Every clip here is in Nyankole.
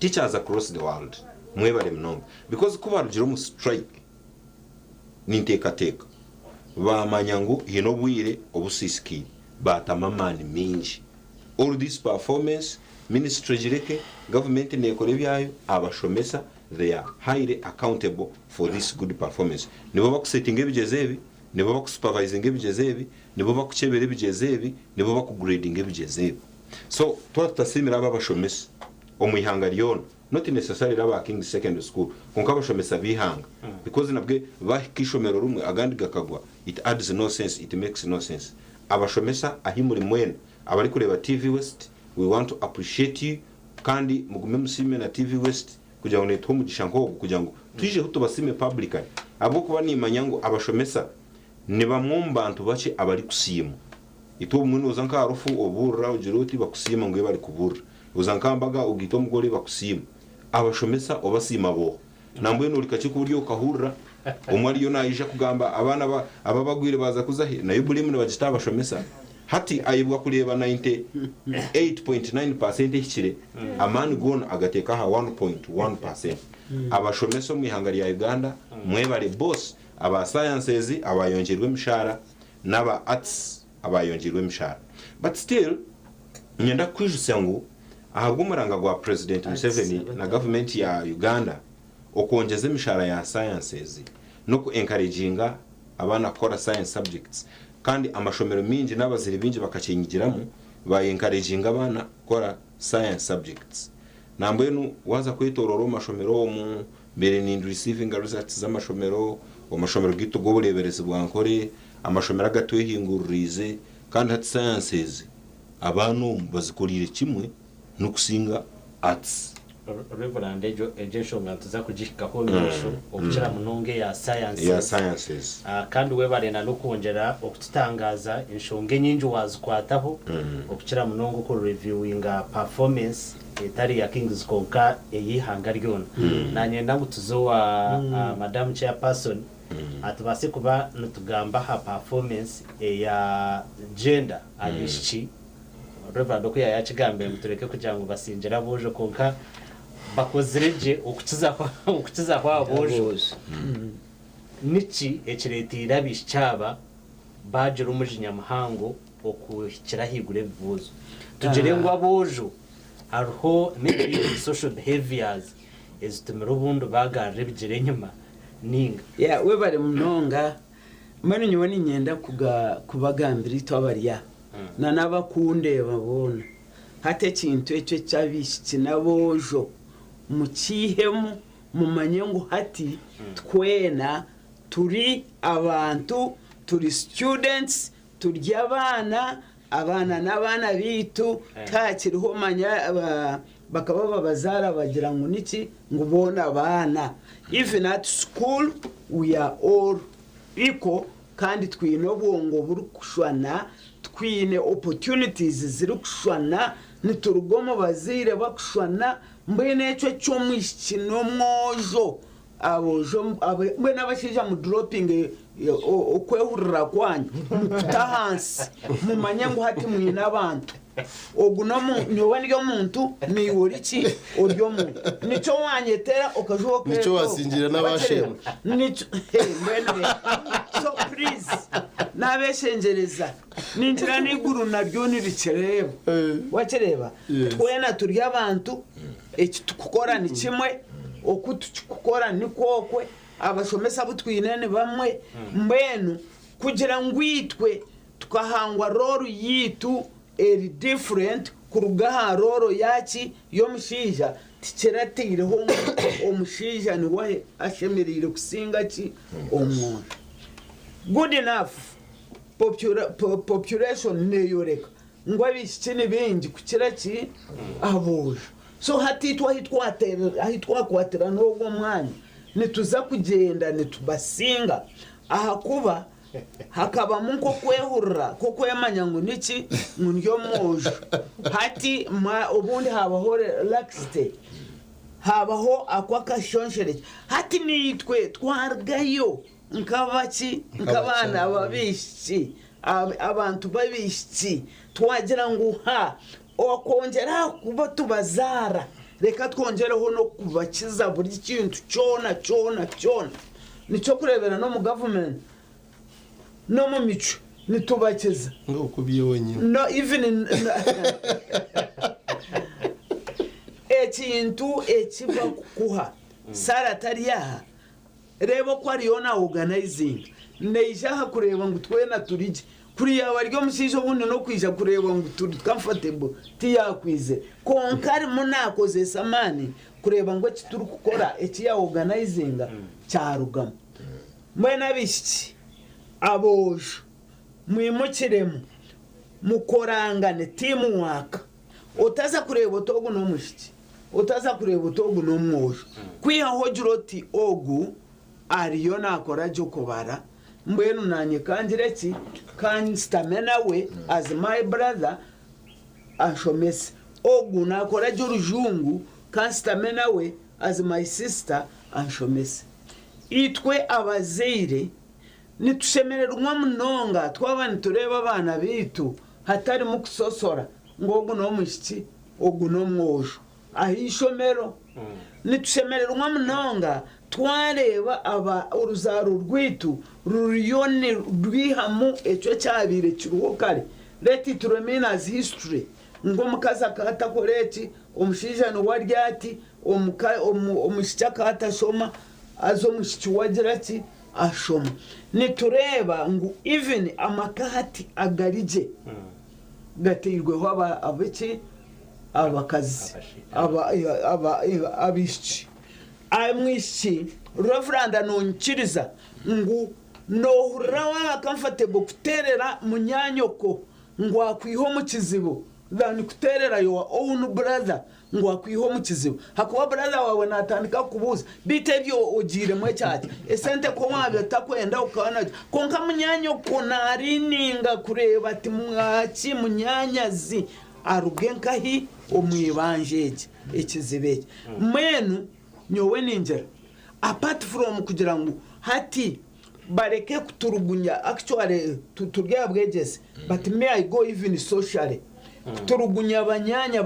Teachers across the world mwebare munonga because ku barugire omu strike ninteekateeka baamanya ngu haine obwire obusiisikaire baatamu amaani maingi. All this performance ministry egireke, government neekora ebyayo, abashomesa they are highly accountable for this good performance. Nibo bakusetinga ebigyezo ebi, nibo bakusupervisinga ebigyezo ebi, nibo bakukyebera ebigyezo ebi, nibo bakugradinga ebigyezo ebi. So twaba tutasiimire abo abashomesa omu ihanga ryona, not necessarily aba Kings Secondary School, kwonka abashomesa b'eihanga because nabwe bahika eishomero rimwe agandi gakagwa, it adds no sense, it makes no sense. Abashomesa ahi muri mwena abarikureeba TV West, we want to appreciate you kandi mugume musiime na TV West kugira ngu netuha omugisha nk'ogu kugira ngu twijeho tubasiime publicly ahabw'okuba nimanya ngu abashomesa ni bamwe omu bantu bakye abarikusiimwa. Itwe obumwe nooza nk'aha rufu obuurira ogira oti bakusiima ngu yebare kubuurira. Oza nk'aha mbaga ogaita omugore bakusiima. Abashomesa obasiima booha? Nambwenu ori kakye ku ori okahurira omwe ariyo naija kugamba abaana aba abagwire baaza kuza hi? Nayo blame nibagita aha bashomesa. Hati ayebwa kureeba 98.9 percent ehikire, amaani goona agateeka aha 1.1 percent. Abashomesa omu ihanga rya Uganda mwebare both aba sciences abayongyeirwe emishaara n'aba arts abayongyeirwe emishaara. But still niinyenda kukwijutsya ngu ahabw'omuranga gwa President Museveni na gavumenti ya Uganda okwongyeza emishaara ya sciences n'oku encouraginga abaana kukora science subjects kandi amashomero maingi n'abazaire baingi bakakyenyigiramu ba encouraginga abaana kukora science subjects. Nambwenu waaza kwetoroora omu mashomero omu mbaire nindi receivinga results z'amashomero, omu mashomero gaitu g'obureeberezi bwa Nkore, amashomero agatwehinguririize kandi hati sciences abaana omu bazikoriire kimwe n'okusinga arts. Rev. Egyo egyo enshonga nituza kugihikaho omu maisho okukira munonga eya Eya sciences. sciences. Kandi webare na n'okwongyera okututangaaza enshonga enyingi wazikwataho okukira munonga oku reviewinga performance etari ya Kings kwonka ey'eihanga ryona. Nanyenda ngu tuze owa Madam Chairperson atubaase kuba nitugamba aha performance eya gender abaishiki. Rev. Oku yaayakigambire ngu tureke kugira ngu basingire aboojo kwonka bakozire gye okukizaho aboojo. Niki ekireeteire abaishiki aba baagira omujinya muhango okuhikira ahaiguru ebibuuzo? Tugire ngu aboojo hariho maybe social behaviours ezitumire obundi baagarura ebigyere enyima nainga? Yeah, webare munonga. Mbwenu nyowe niinyenda kubagambira itwe abari aha na n'abakundeeba boona, hati ekintu ekyo eky'abaishiki n'aboojo mukiihemu mumanye ngu hati twena turi abantu, turi students, turi abaana, abaana n'abaana baitu, tihakiriho manya bakaba babazaara bagira ngu niki ngu boona baana. Even at school we are all equal kandi twine obwongo burikushushwana, twine opportunities zirikushushwana, nituruga omu bazaire bakushushwana, mbwenu ekyo eky'omwishiki n'omwojo, aboojo mbwenu abashaija mu droppinge okwehurira kwanyu mukute ahansi mumanye ngu hati mwine abantu. Ogu n'omu, nyowe ndi omuntu, naiwe ori ki? Ori omuntu. Nikyo wanyetera okajuha okeeta Nikyo oku. wasingiire n'abashemwe. Nikyo, hey, mbwenu reeba. So please, nabeshengyereza, ningira n'eiguru naryo nirikireeba. Wakireeba? Yes. Twena turi abantu, eki tukukora ni kimwe, oku tukikukora nikwo okwe, abashomesa abu twine ni bamwe. Mbwenu kugira ngu itwe Tukahangwa role yaitu eri different kuruga aha role yaki yomushaija tikirateireho ngu omushaija niwe ashemereire kusinga ki omwojo. Good enough population neyoreka ngu abaishiki nibaingi kukira ki aboojo. So hati itwe ahu twakwatira nogwo omwanya nituza kugyenda nitubasinga ahakuba Hakabamu nk'okwehurira kw'okwemanya ngu niki, ngu ndi omwojo. Hati obundi haabaho laxity, haabaho ako akashonshorekye. Hati naitwe twarugayo nk'abaki, nk'abaana b'abaishiki, abantu b'abaishiki, twagira ngu ha, okwongyera aha kuba tubazaara. Reka twongyereho n'okubakiza buri kintu kyona kyona kyona. Nikyo kureebera n'omu gavumenti n'omu micwe nitubakiza. Nk'okubye wenyine. No even in, ekintu eki bakukuha Sarah tari aha reeba oku ariyo na organizinga naija aha kureeba ngu twena turi gye kuri yaaba ari omushaija obundi n'okwija kureeba ngu turi comfortable tiyakwizire kwonka arimu nakozesa amaani kureeba ngu eki turikukora eki ya organizinga kyarugamu. Mbwenu abaishiki, aboojo mwimukiremu mukorangane team work otaza kureeba oti ogu n'omwishiki otaza kureeba oti ogu n'omwojo kwihaho ogire oti ogu ariyo nakora gye okubara mbwenu nanye kangire ki kanshutame nawe as my brother anshomese ogu nakora gye orujungu kanshutame nawe as my sister anshomese. Itwe abazaire nitushemererwa munonga twaba nitureeba abaana baitu hatarimu kusosora ngu ogu n'omwishiki ogu n'omwojo aha ishomero. Nitushemererwa munonga twareeba aba oruzaaro rwaitu ruriyo nirwihamu ekyo ekyabaire kiriho kare, let it remain as history, ngu omukazi akaba atakora eki, omushaija niwe ari ati, Omwishiki akaba atashoma haza omwishiki we agira ki? Ashoma. Nitureeba ngu even amaka hati agari gye gateirweho abaki? Abakazi, abaishiki. Omwishiki Reverand nonyikiriza ngu nohurira waaba comfortable kuteerera munyanyoko ngu akwihe omu kizibu than kuteerera your own brother ngu akwihe omu kizibu hakuba brother waawe natandika kukubuuza beitu ebyo ogiiremu ekyaki esente ku waaba otakwenda okaba nagyo kwonka munyanyoko narininga kureeba ati mwaki munyanyazi aruge nkahi omu ibanja egi ekizibu eki mbwenu nyowe ningira apart from kugira ngu hati bareke kuturugunya actually turi aha bwegyese but me I go even socially kuturugunya banyaanya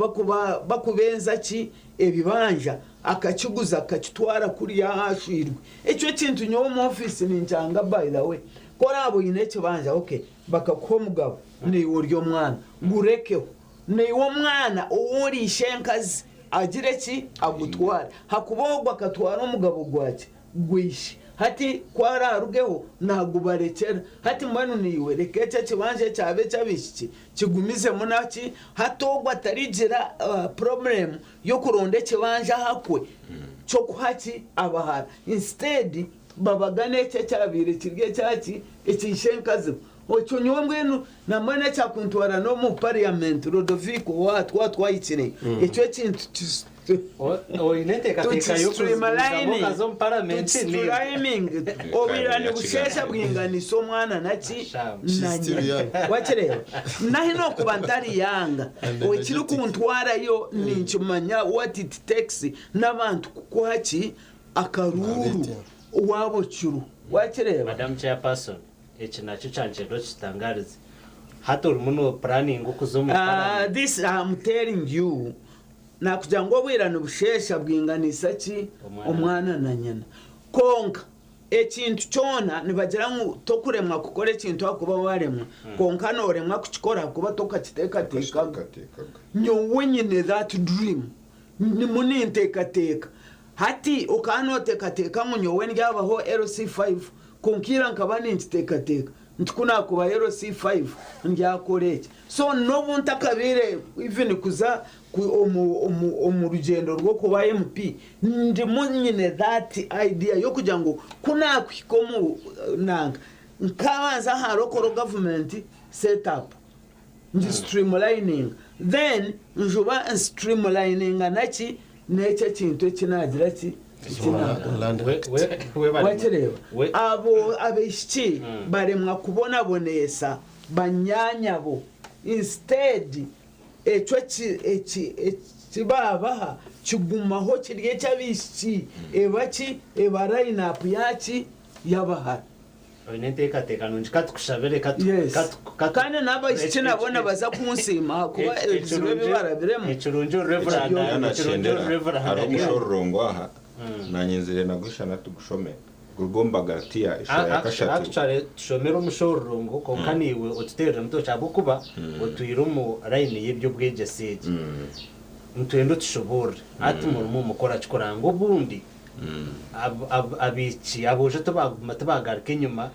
bakubenza ki ebibanja akakiguza akakitwara kuriya ahu ashwirwe ekyo ekintu nyowe omu office ninkyanga by the way ku oraabe oine ekibanja ok bakakuha omugabo naiwe ori omwana gurekeho naiwe omwana ou ori ishenkazi agire ki agutware hakuba ogwo akatwara omugabo gwaki Gw'eishe. Hati ku araarugeho, naagubarekyera. Hati mbwenu naiwe reka ekyo ekibanja ekyaba eky'abaishiki kigumizemu naki? Hati ogwo atarigira problem y'okuronda ekibanja ahakwe ky'okuha ki abahara. Instead babagane ekyo ekyabaire kiri ekyaki? Ekya ishenkazibo. Ekyo nyowe mbwenu nambwenu ekyakuntwara n'omu parliament Rodovico waatwa twahikireyo, ekyo ekintu Oine enteekateeka y'okugumizamu okaza omu paramenti ninga? Obwira nibusheesha bwinganisa omwana naki na nyina. Wakireeba? Nahi n'okuba ntari yanga, ekirikuntwarayo ninkimanya what it takes n'abantu kukuha ki? Akaruuru waaba okiriho. Wakireeba? Madam Chairperson, eki nakyo kyankyenda okitutangarize. Hati orimu no puraninga okuza omu paramenti? This am telling you, Nakugira ngu obwira nibusheesha bwinganisa ki omwana na nyina. Kwonka ekintu kyona nibagira ngu tokuremwa kukora ekintu ahakuba waremwa, kwonka noremwa kukikora ahakuba tokakiteekateekaga. Nyowe nyine that dream, ndimu ninteekateeka. Hati okaba noteekateeka ngu nyowe ndyabaho LC5, kwonka ira nkaba ninkiteekateeka. Nti ku naakuba LC5 ndyakora eki. So n'obu ntakabaire even kuza omu rugyendo rw'okuba MP, ndimu nyine that idea y'okugira ngu ku naakuhika omu nanka, nkaabanza aha local government set up ngi streamlininga then njuba nstreamlininga naki? N'ekyo ekintu eki naagira ki? Eki naagamba. Wakireeba? Abo abaishiki baremwa kubonaboneesa banyaanyabo. Instead, ekyo eki eki baabaha kigumaho kiri eky'abaishiki. Eba ki? Eba line up yaaki? Y'abahara. Oine enteekateeka nungi katukushabire katu Yes. katu katu Kandi n'abaishiki nabo nibaza kunsiima ahakuba ebizibu ebi barabiremu. Ekirungi ori Reverend Ekyo ekirungi ori Reverend hariho ari omushororongo aha nanye nzire nagushana tugushome guruga omu Bagalatiya eshuura ya kashatu. Actually tushomere omushororongo kwonka naiwe otuteerere omutoki ahabw'okuba otwire omu layini y'eby'obwegyese egi. Nitwenda otushoboorore hati murimu mukora ki kuranga obundi abaishiki aboojo tibaguma tibagaruka enyima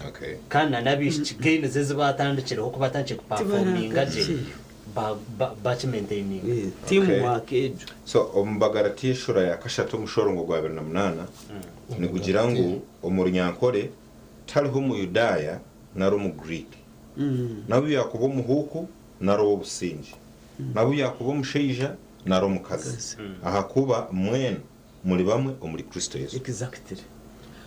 Okay. kandi na n'abaishiki gains ezi baatandikireho ku batandikire kupafominga gye Tibaragarukireyo. bakimaintaininga. Team Okay. work egyo. So omu Bagalatiya eshuura ya kashatu omushororongo gwa 28 nigugira ngu omu Runyankore tihariho Muyudaaya nari Omugriiki, n'obu yaakuba omuhuuku nari ow'obusingye, n'obu yaakuba omushaija nari omukazi, ahakuba mwena muri bamwe omuri Kristo Yesu. Exactly.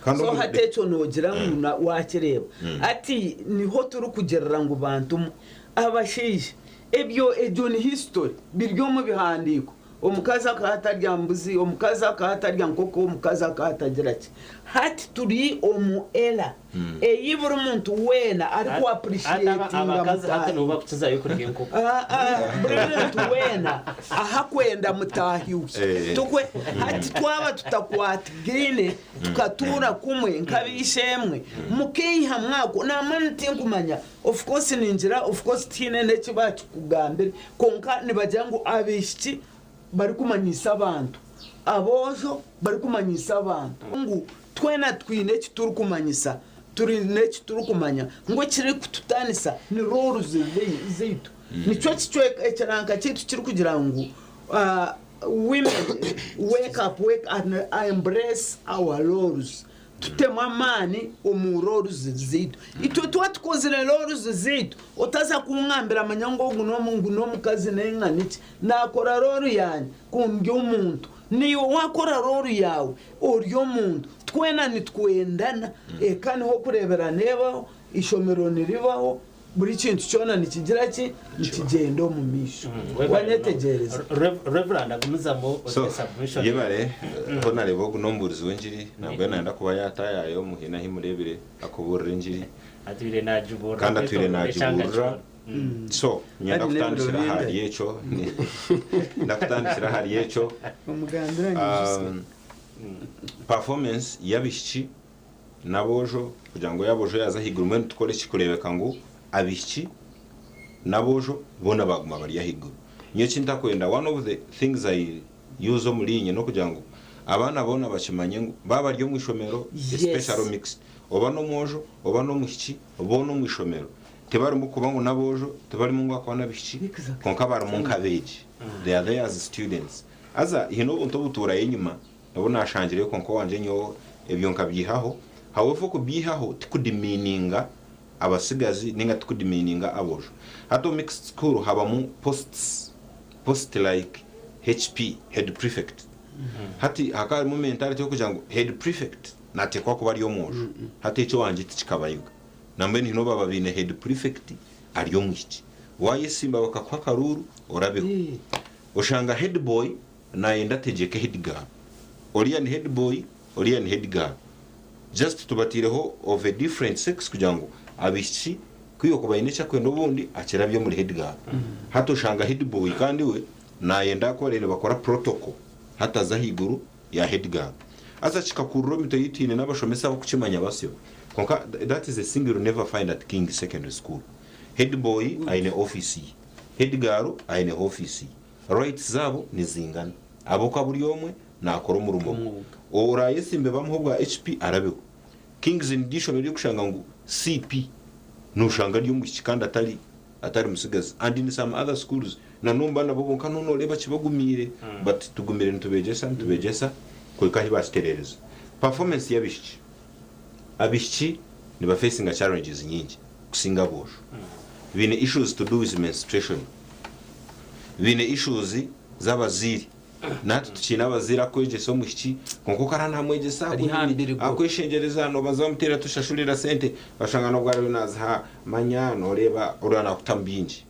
Kandi So omu- hati ekyo noogira ngu na- waakireeba hati niho turikugirira ngu bantu mwe abashaija ebyo egyo ni history biri omu bihandiiko omukazi akaba atarya mbuzi omukazi akaba atarya nkoko omukazi akaba atagira ki hati turi omu era ei buri muntu weena ariku appreciatinga Abakazi hati mutaahi. nibo bakukizayo kurya enkoko. Ah, ah, buri muntu weena ahakwenda mutaahi we. Tukwe hati twaba tutakwatigaine tukatuura kumwe nk'ab'eishe-emwe mukeiha mwako namwe tinkumanya of course ningira of course tihaine n'eki bakikugambire kwonka nibagira ngu abaishiki barikumanyisa abantu aboojo barikumanyisa abantu ngu twena twine eki turikumanyisa turi n'eki turikumanya ngu ekirikututanisa ni roles zaitu nikyo kicweka ekiranka kyaitu kirikugira ngu women wake up, wake and embrace our roles tutemu amaani omu roles zaitu itwe tuba tukozire roles zaitu otaza kungambira manya ngu ogu ngu n'omukazi nenga niki nakora role yange kundi omuntu niiwe wakora role yawe ori omuntu twena nitwendana eka niho kureebera nebaho ishomero niribaho buri kintu kyona nikigira ki nikigyenda omu maisho wanyetegyereza. Reverend agumizamu So ote submission. Yebare ho nareba ogu n'omubuurizi w'engiri nabwo nayenda kuba yatayayo muhina ahi mureebire akubuurira engiri. Atwire nagibuurira. Kandi atwire kwetoorora ekyanga nagibuurira. kyona. So nyenda Kandi n'ebiro kutandikira ahari bingahi? ekyo ndakutandikira ahari ekyo. Omugambira nyijutsye. Performance y'abaishiki n'aboojo kugira ngu y'aboojo yaza ahaiguru mbwenu tukore ki kureebeka ngu abaishiki n'aboojo boona baguma bari ahaiguru? Nyowe ekintakwenda, one of the things I use omuri inye n'okugira ngu abaana boona bakimanye ngu baba bari omu ishomero, especially mixed, oba n'omwojo oba n'omwishiki boona omu ishomero tibarimu kuba ngu n'aboojo tibarimu ngu akuba n'abaishiki kwonka barimu nk'abeegi, they are there as students. Haza hiine obuntu obutuurayo enyima obu nashangireyo kwonka owangye nyowe ebyo nkabyihaho. However, okubyihaho tikudimininga abasigazi ninga tikudimininga aboojo. Hati omu mixed school habamu posts, post like HP, head prefect. Hati hakaba harimu mentality y'okugira ngu head prefect nateekwa kuba ari omwojo. Hati ekyo wangye tikikabayoga nambwenu hiine baba baine head prefect ari omwishiki wayesimba bakakuha akaruuru orabeho. Oshanga head boy nayenda ategyeke head girl, oriya ni head boy, oriya ni head girl, just tubatiireho of a different sex kugira ngu abaishiki kwiha kuba aine ekyakwenda obundi akirabye omuri head girl. Hati oshanga head boy kandi we nayenda akore nibakora protocol hati aza ahaiguru ya head girl haza kikakurura emitwe yitu hiine n'abashomesa ab'okukimanya basyo. Kwonka that is a thing you'll never find at King Secondary School. Head boy aine office ye, head girl aine office ye, rights zaabo nizingana ahabw'okuba buri omwe nakora omurimo gwe. Orayesimbe bamuhe obwa HP arabeho. Kings niryo ishomero ry'okushanga ngu CP noshanga ari omwishiki kandi atari atari musigazi, and in some other schools na n'omu baana bo bonka noona oreeba kibagumiire, but tugumire nitubegyesa nitubegyesa kuhika ahi bakitereereza. Performance y'abaishiki, abaishiki nibafacinga challenges nyingi kusinga aboojo. Baine issues to do with menstruation, baine issues z'abazaire. Nahati tukiine abazaire akwegyesa omwishiki kwonka okara namwegyesa Ari hambirwe. akweshengyereza nobanza bamuteera tushashurira sente bashanga nobwo ariyo naziha manya noreeba oriya nakutamu bingi.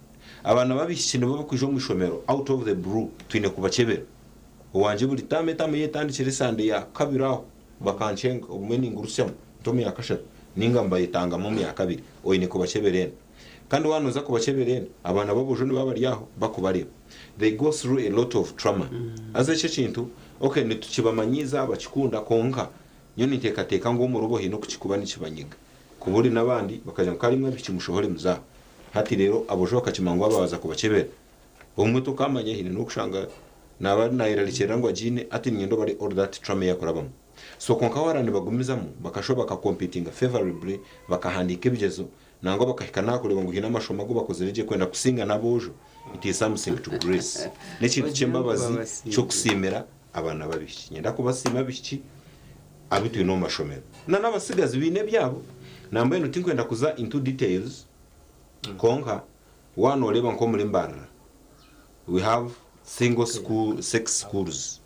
Abaana b'abaishiki nibo bakwija omu ishomero out of the blue twine kubakyebera. Owangye buri taamu etaamu yetandikire esande ya kabiri aho bakankyenga obumwe ningurusyamu nti omu ya kashatu. Ninga nibayetangamu omu yakabiri, oine kubakyebera enu. Kandi waaba nooza kubakyebera enu, abaana b'aboojo nibaba bari aho bakubareeba. They go through a lot of trauma. Haza ekyo ekintu, okay nitukibamanyiiza bakikunda kwonka nyowe ninteekateeka ngu omuribo haine oku kirikuba nikibanyiga. Kuba ori n'abandi bakagira ngu kare imwe abaishiki mushohore muze aha. Hati reero aboojo bakakimanya ngu aba baaza kubakyebera. Obumwe tokamanya haine n'okushanga naaba nayerarikirira ngu agiine hati niinyenda obare all that trauma ei akurabamu. So kwonka wareeba nibagumizamu bakashuba baka competinga favourably bakahandiika ebigyezo nangwa bakahika n'aha kureeba ngu haine amashomo agu bakozire gye kwenda kusinga n'aboojo it is something to grace. N'ekintu Ogire ngu ky'embabazi babasiime. ky'okusiimira abaana b'abaishiki. Niinyenda kubasiima abaishiki abu twine omu mashomero. Na n'abatsigazi baine ebyabo. Nambwenu tinkwenda kuza into details kwonka Waaba nooreeba nk'omuri Mbarara, we have single school, sex schools,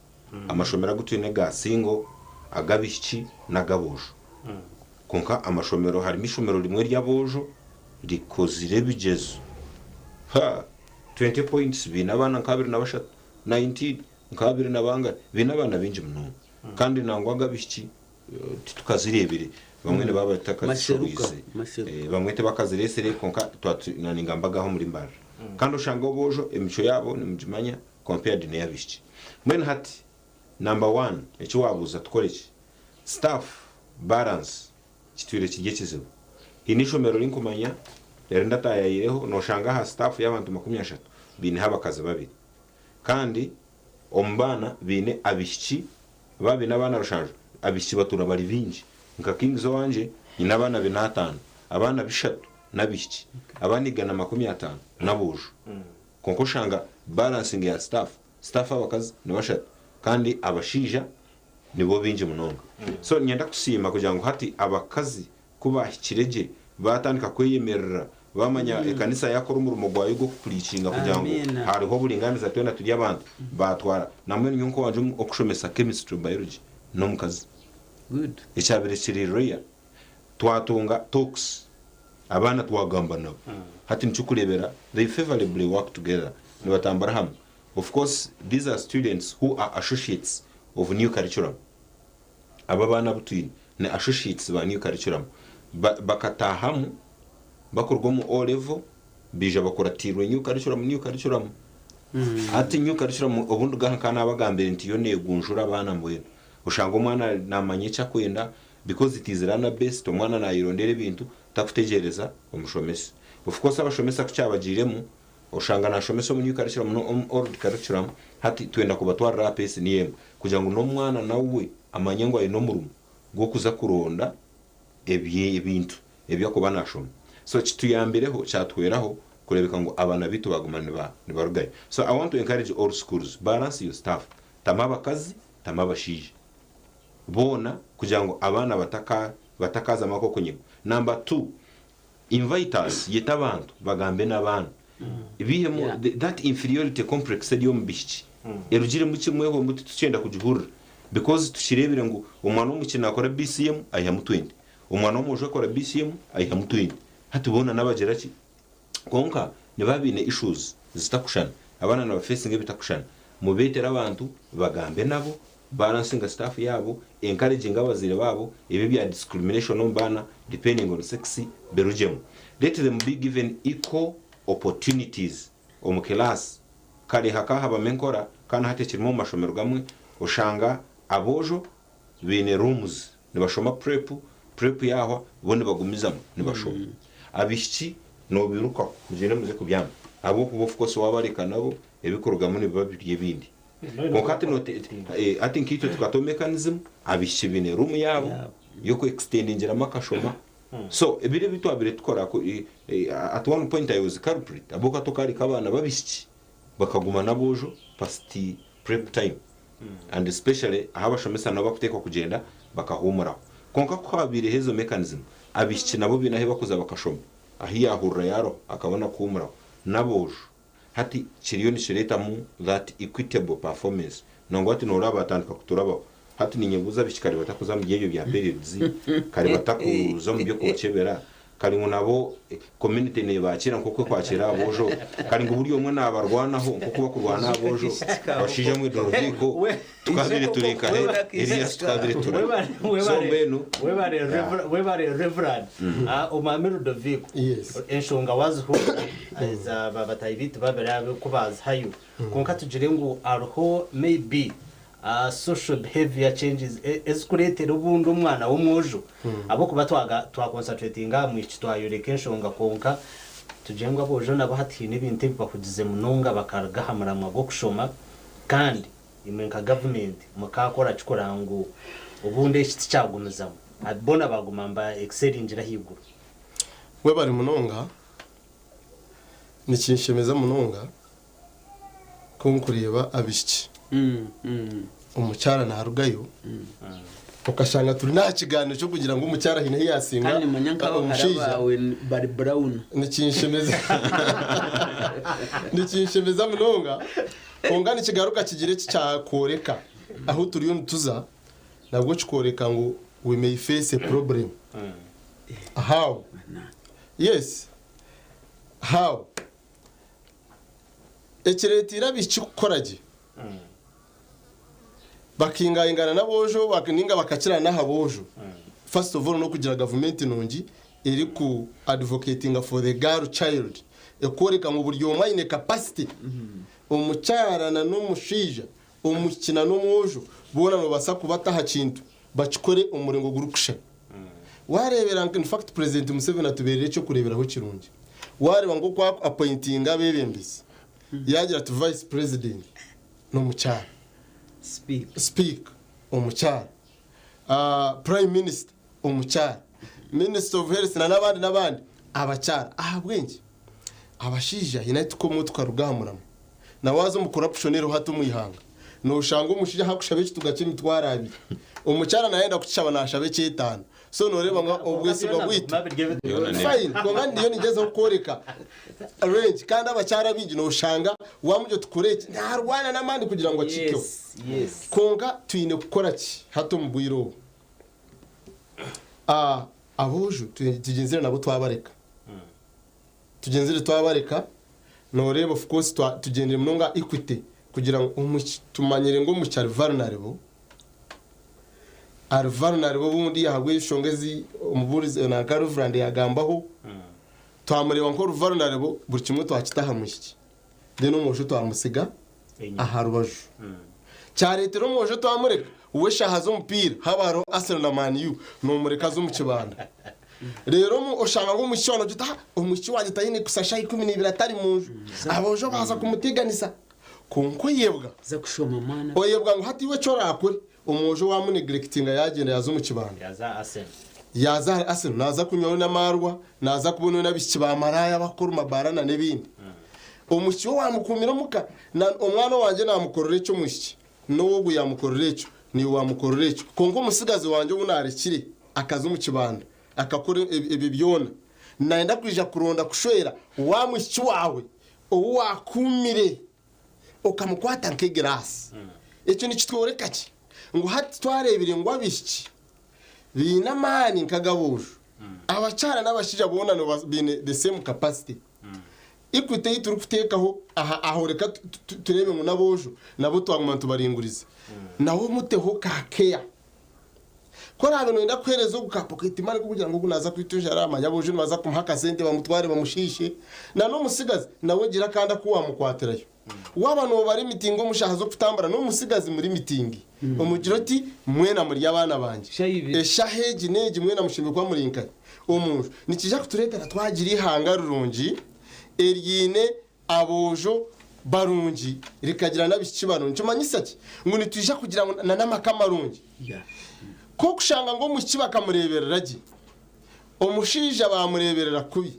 amashomero agu twine ga single, ag'abaishiki n'ag'aboojo. Kwonka amashomero harimu eishomero rimwe ry'aboojo rikozire ebigyezo, ha, 20 points baine abaana nka abiri na bashatu, 19 nka abiri na bangahi, baine abaana baingi munonga. Kandi nangwa ag'abaishiki Titukazireebire, bamwe nibaba batakazishohoize, bamwe tibakazireetsire kwonka ningamba agaho omuri Mbarara. Kandi oshanga aboojo emicwe yaabo nimugimanya compared n'ey'abaishiki. Mbwenu hati number one eki waabuuza tukore ki? Staff balance kitwire kiri ekizibu. Haine eishomero rinkumanya eri ndataayayireho nooshanga aha staff y'abantu 30 baineho abakazi babiri. Kandi omu baana baine abaishiki Baaba baine abaana rushanju, abaishiki batuura bari baingi. Nka Kings owangye, nyine abaana be n'ataano. Abaana bishatu n'abaishiki, abaana 150 n'aboojo. Kwonka oshanga balancing ya staff, staff abakazi ni bashatu kandi abashaija nibo baingi munonga. So niinyenda kusiima kugira ngu hati abakazi Ku baahikire gye, baatandika kweyemerera, baamanya ekanisa yaakora omurimo gwayo gw'okupuriikinga kugira ngu Amiina. hariho oburingaaniza twena turi abantu. Baatwara nambwenu nyowe nk'owangye omu okushomesa chemistry, biology n'omukazi. Good. Ekyabaire kiri rare, twatunga talks, abaana twagamba nabo. Hati nikyo orikureebera they favourably work together, nibatambura hamwe. Of course these are students who are associates of new curriculum. Abo abaana abu twine ni associates ba new curriculum. Bakataahamu bakuruga omu O level baija bakuratiirwe new curriculum, new curriculum. Hati new curriculum obu nduga aha nkaba naabagambire nti yo neegunjura abaana mbwenu. Oshanga omwana naamanya eki akwenda because it is learner based, omwana naayerondera ebintu takutegyereza omushomesa. Of course abashomesa ku kyabagiiremu Oshanga nashomesa omu new curriculum no omu old curriculum, hati twenda kubatwarira aha pace niyo emwe kugira ngu n'omwana nawe amanye ngu aine omurimo gw'okuza kuronda ebintu ebi arikuba nashoma. So kituyambireho kyatuhweraho kurebeka ngu abaana baitu baguma nibarugayo. So I want to encourage all schools, balance your staff, tamu abakazi tamu abashaija boona kugira ngu abaana batakazamu ak'okunyigwa. Number two, Invite us, yeta abantu bagambe n'abaana bihemu Yeah. that inferiority complex eri omu bishiki erugiremu kimwe ehwemu titukyenda kugihurira because tukireebire ngu omwana w'omwishiki naakora BCM aihamu 20, omwana w'omwojo akora BCM aihamu 20 hati boona nabagira ki? Kwonka nibaba baine issues zitakushushana, abaana nibafacinga ebitakushushana, mubeetere abantu bagambe nabo, balancinga staff yaabo, encouraginga abazaire baabo, ebi ebya discrimination omu baana depending on sex birugyemu. Let them be given equal opportunities omu class. Kare hakahabamu enkora kandi hati ekirimu omu mashomero gamwe oshanga aboojo baine rooms nibashoma prep, prep yahwa bo nibagumizamu nibashoma. Abaishiki nobirukaho mugyende muze kubyama ahabw'okuba of course wabareka nabo ebikurugamu nibiba biri ebindi. Kwonka hati note hati nkaitwe tukataho mechanism abaishiki baine room yaabo y'oku extendingiramu akashoma. So biri ebi twabire tukora ku at one point I was culprit ahabw'okuba tukareka abaana b'abaishiki bakaguma n'aboojo past prep time and especially ahu abashomesa nabo bakuteekwa kugyenda bakahuumuraho. Kwonka ku haabaireho ezo mechanism, abaishiki nabo baine ahu bakuza bakashoma, ahu yaahurira yaaruha akabona kuhuumuraho n'aboojo. Hati kiriyo nikireetamu that equitable performance. Nangwa hati nooreeba baatandika kuturabaho. Hati niinyebuuza abaishiki kare batakuza omuri ebyo bya periods, kare batakuza omu by'okubakyebera. Kari ngu nabo community nebakiira nk'oku ekwakira aboojo. Kari ngu buri omwe nabarwanaho nk'oku bakurwana aha boojo. Bashaija mwe Doroviiko tukabire turi nkahe Elias tukabire turi. So mbwenu Webare Reverand. Omwami Ludoviiko, Yes. enshonga wazihurira eza bataahi baitu babiri aba oku bazihayo. Kwonka tugire ngu hariho maybe social behavior changes ezikureetera obundi omwana w'omwojo ahabw'okuba twaconcentratinga aha mwishiki twayoreka enshonga kwonka tugire ngu aboojo nabo hati haine ebintu ebi bahugize munonga bakaruga aha muramwa gw'okushoma kandi imwe nka gavumenti mukaakora ki kureba ngu obundi eki tikyagumizamu boona baaguma niba excellingira ahaiguru. Webare munonga, nikinshemeza munonga ku nkureeba abaishiki omukyara narugayo okashanga turi n'aha kiganiro ky'okugira ngu omukyara haine ahu yasinga Kandi manya nk'abahara omushaija. baawe bari brown. Nikinshemeza nikinshemeza munonga kwonka nikigaruka kigira eki kyakworeka ahu turiyo nituza nabwo kikworeka ngu we may face a problem. How? Yes. How? Ekireeteire abaishiki kukora gye bakaingaingana n'aboojo ninga bakakira n'aha boojo first of all n'okugira gavumenti nungi eriku advocatinga for the girl child ekworeka ngu buri omwe aine capacity omukyara na n'omushaija omwishiki na n'omwojo boona nibabaasa kubata aha kintu bakikore omu muringo gurikushushana. Waareebera in fact President Museveni atubeerire eky'okureeberaho kirungi. Waareeba nk'oku aku appointinga abeebembezi, yaagira ati Vice President n'omukyara, Speak. Speak omukyara, Prime Minister omukyara, Minister of Health na n'abandi n'abandi abakyara. Ahabw'enki? Abashaija haine ahu tukomwa tukaruga aha muramwa. Na waaza omu corruption eriho hati omu ihanga, nooshanga omushaija ahu akushaba ekituga ky'emitwaro abiri, omukyara naayenda kukishaba naashaba eky'etaano. So nooreeba ngu obwesigwa bwaitu fine kwonka ndiyo ningyezaho kworeka range kandi abakyara abaingi nooshanga waamugira oti kora eki naarwana n'amaani kugira ngu akihikeho. Kwonka twine kukora ki hati omu bwire obu? Aboojo tugyenzire nabo twabareka. Tugyenzire twabareka, noreeba of course tugyendire munonga aha equity kugira ngu tumanyire ngu omwishiki ari vulnerable, ari vulnerable obundi ahabw'enshonga ezi omubuurizi nanka Reverand yagambaho, twamureeba nk'ori vulnerable buri kimwe twakita aha mwishiki then omwojo twamutsiga aha rubaju. Kyareetera omwojo twamureka, we eshaaha z'omupiira haaba hariho Arsenal na Man U, noomureka aza omu kibanda. Reero oshanga ngu omwishiki waaba noogira oti, Omwishiki wangye taine kusa shaaha 12 atari mu nju. Aboojo baaza kumuteganisa. Kwonka oyebwa. Za kushoma mwana. Oyebwa ngu hati iwe eki oraakore, omwojo waamunegirekitinga yaagyenda yaaza omu kibanda. Yaaza Arsenal. Yaaza ahari Arsenal, naaza kunywayo n'amaarwa, naaza kubonayo n'abaishiki ba maraaya abakukora omu mabaara na n'ebindi. Omwishiki we waamukuumira omuka, na omwana owangye naamukorera eki omwishiki, n'ow'ogu yaamukorera ekyo, naiwe waamukorera ekyo. Kwonka omutsigazi wangye ou naarekire akaza omu kibanda akakora ebyo byona, naayenda kwija kuronda kushwera wa mwishiki waawe ou waakuumire okamukwata nk'egiraasi. Ekyo nikitworeka ki? Ngu hati twareebire ngu abaishiki baine amaani nk'ag'aboojo. Abakyara n'abashaija boona baine the same capacity. Equity ei turikuteekaho aha aho reka tureebe ngu n'aboojo nabo twaguma nitubaringuriza. Nawe omuteho ka care. Ku oraabe nooyenda kuheereza ogu ka pocket money k'okugira ngu ogu naaza kwitwa enjara, manya aboojo nibaza kumuha akasente bamutware bamushiishe. Na n'omutsigazi nawe gira akandi aku waamukwatirayo. Waaba noobara emitingi omu shaaha z'okutambura n'omutsigazi muri mitingi, omugire oti, Mwena muri abaana bangye. Eshaaha egi n'egi mwena mushemereire kuba muri nkahi? Omu nju. Nikiija kutureetera twagira eihanga rirungi eriine aboojo barungi rikagira n'abaishiki barungi. Nikimanyisa ki? Ngu nitwija kugira n'amaka marungi. Ku orikushanga ngu omwishiki bakamureeberera gye, omushaija baamureeberera kubi,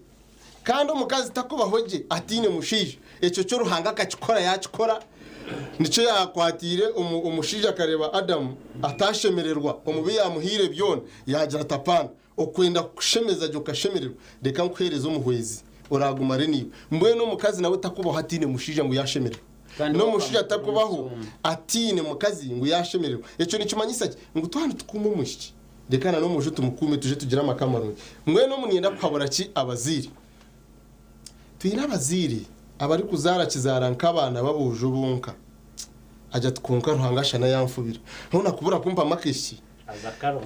Kandi omukazi takubaho gye ataine mushaija. Ekyo kyo Ruhanga akakikora yaakikora. Nikyo yaakwatiire omushaija akareeba Adamu ataashemererwa omu bi yaamuhaire byona, yaagira ati, Apaana, okwenda kukushemeza gye okashemererwa, reka nkuheereze omuhwezi oraaguma ari naiwe. Mbwenu omukazi nawe takubaho ataine mushaija ngu yaashemererwa. N'omushaija takubaho ataine mukazi ngu yaashemererwa. Ekyo nikimanyisa ki? Ngu twaba nitukuuma omwishiki. Reka na n'omwojo tumukuume tuje tugire amaka marungi. Mbwenu omu niinyenda kuhabura ki abazaire? Twine abazaire abarikuzaara kizaara nk'abaana b'aboojo bonka. Agira ati kwonka Ruhanga shana yanfubira. Hoona kubura kumpamu akaishiki.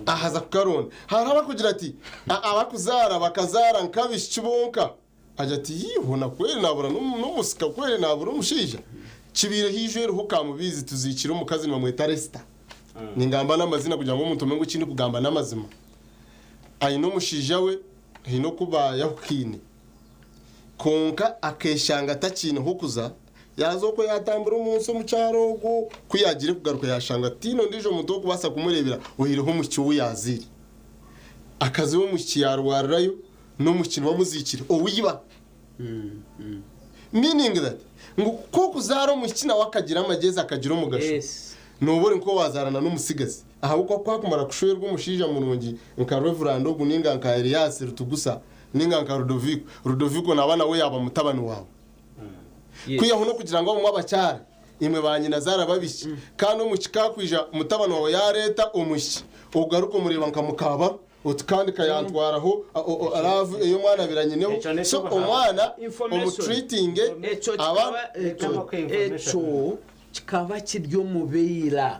Ahaza kukaronda. Hariho abarikugira ati abarikuzaara bakazaara nk'abaishiki bonka. Agira ati, Yii, hoona kweri naabura n'omusika, kweri naabura omushaija. Kibaireho eijo eriho Kamubiizi tuziikire omukazi nibamweta Resita. Ningamba n'amaziina kugira ngu omuntu omanye ngu eki ndikugamba n'amazima. Aine omushaija we, haine oku baayahukaine. Kwonka akeeshanga atakiine h'okuza, yaaza okwo yaatambura omu nsi omu kyaro okwo, ku yaagiire kugaruka yaashanga tihaine ondiijo muntu orikubaasa kumureebera oihireho omwishiki ou yaazaire. Akaza ow'omwishiki yaarwarirayo, n'omwishiki niwe amuziikire, ou iba. Meaning that ngu ku okuzaara omwishiki nawe akagira amagyezi akagira omugasho, nooba ori nk'owaazaarana n'omutsigazi. Ahabw'okuba ku akumara kushwerwa omushaija murungi nka Reverand ogu nainga nka Elias Rutugusa nainga nka Rudoviko, Rudoviko naaba nawe yaaba mutabani waawe. Kwihaho n'okugira ngu abamwe abakyara imwe ba nyinazaara b'abaishiki kandi omwishiki ku akwija mutabani waawe yaareeta omwishiki ogaruka omureeba nka mukaabaro oti kandi ka yantwaraho love ei omwana abaire anyineho Ekyo so n'eky'obuhangwa. omwana Information. omutreatinge Ekyo aba kikaba ekyo ekyo kikaba kiri omu baira.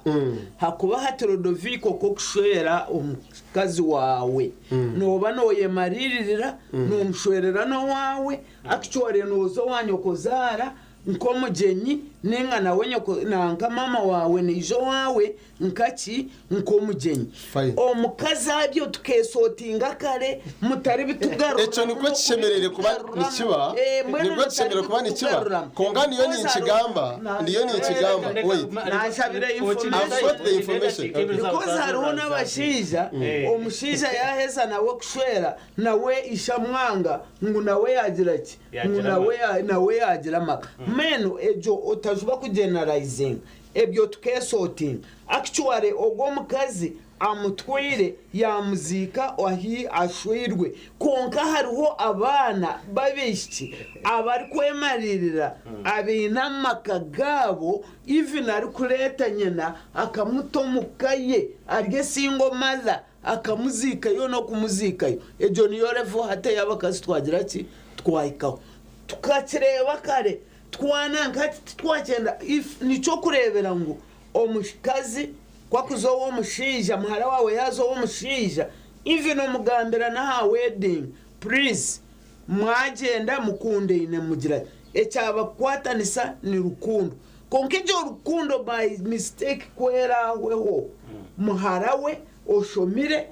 Hakuba hati Rodoviiko ku okushwera omukazi waawe nooba nooyemariiririra noomushwerera n'owaawe actually nooza owa nyokozaara nk'omugyenyi nainga nawe nyoko nanka maama waawe naija owaawe Nkaki? Nk'omugyenyi. Fine. Omukazi abyo tukeesotinga kare mutari bitugaruramu Ekyo nikwo kishemereire kuba nikiba, Eh, mbwenu nibwo kishemereire kuba nikiba. mutari Kwonka niyo Because ninkigamba, niyo ninkigamba. Wait. Nanshabira I've got the information. Okay. Because hariho n'abashaija, omushaija yaaheza nawe kushwera, nawe ishe amwanga ngu nawe yaagira ki? Ngu Yaagira nawe amaka. nawe yaagira amaka. Mbwenu egyo otajuba kugeneralizinga. Ebyo tukeesotinga. Actually ogwo omukazi amutwaire yaamuziika ahi ashweirwe. Kwonka hariho abaana b'abaishiki abarikwemariirira abaine amaka gaabo even arikureeta nyina akamuta omu ka ye ari a single mother akamuziikayo n'okumuziikayo. Egyo niyo level hati ey'abakazi twagira ki? Twahikaho. Tukakireeba kare. Twana nka hati titwakyenda if nikyokurebera ngu omukazi ku akuza ow'omushaija muhara wawe yaza ow'omushaija even omugambira naha wedding please mwagyenda mukundaine mugira ekyabakwatanisa ni rukundo kwonka egyo rukundo by mistake ku erahweho muhara we oshomire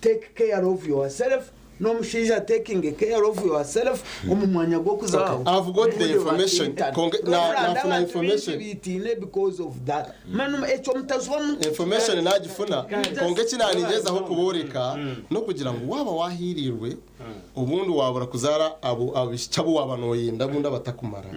Take care of yourself n'omushaija taking care of yourself omu mwanya gw'okuza Okay, aho I've got the obundi information. bakiitana. Konke na Reverend nafuna abantu baingi information. biitiine because of that. Manu ekyo mutazuba mu Information nagifuna You konka just eki nanigyezaho kuboreka n'okugira ngu waaba wahiirirwe obundi wabura kuzaara abo abaishiki abu waaba noyenda obundi abatakumara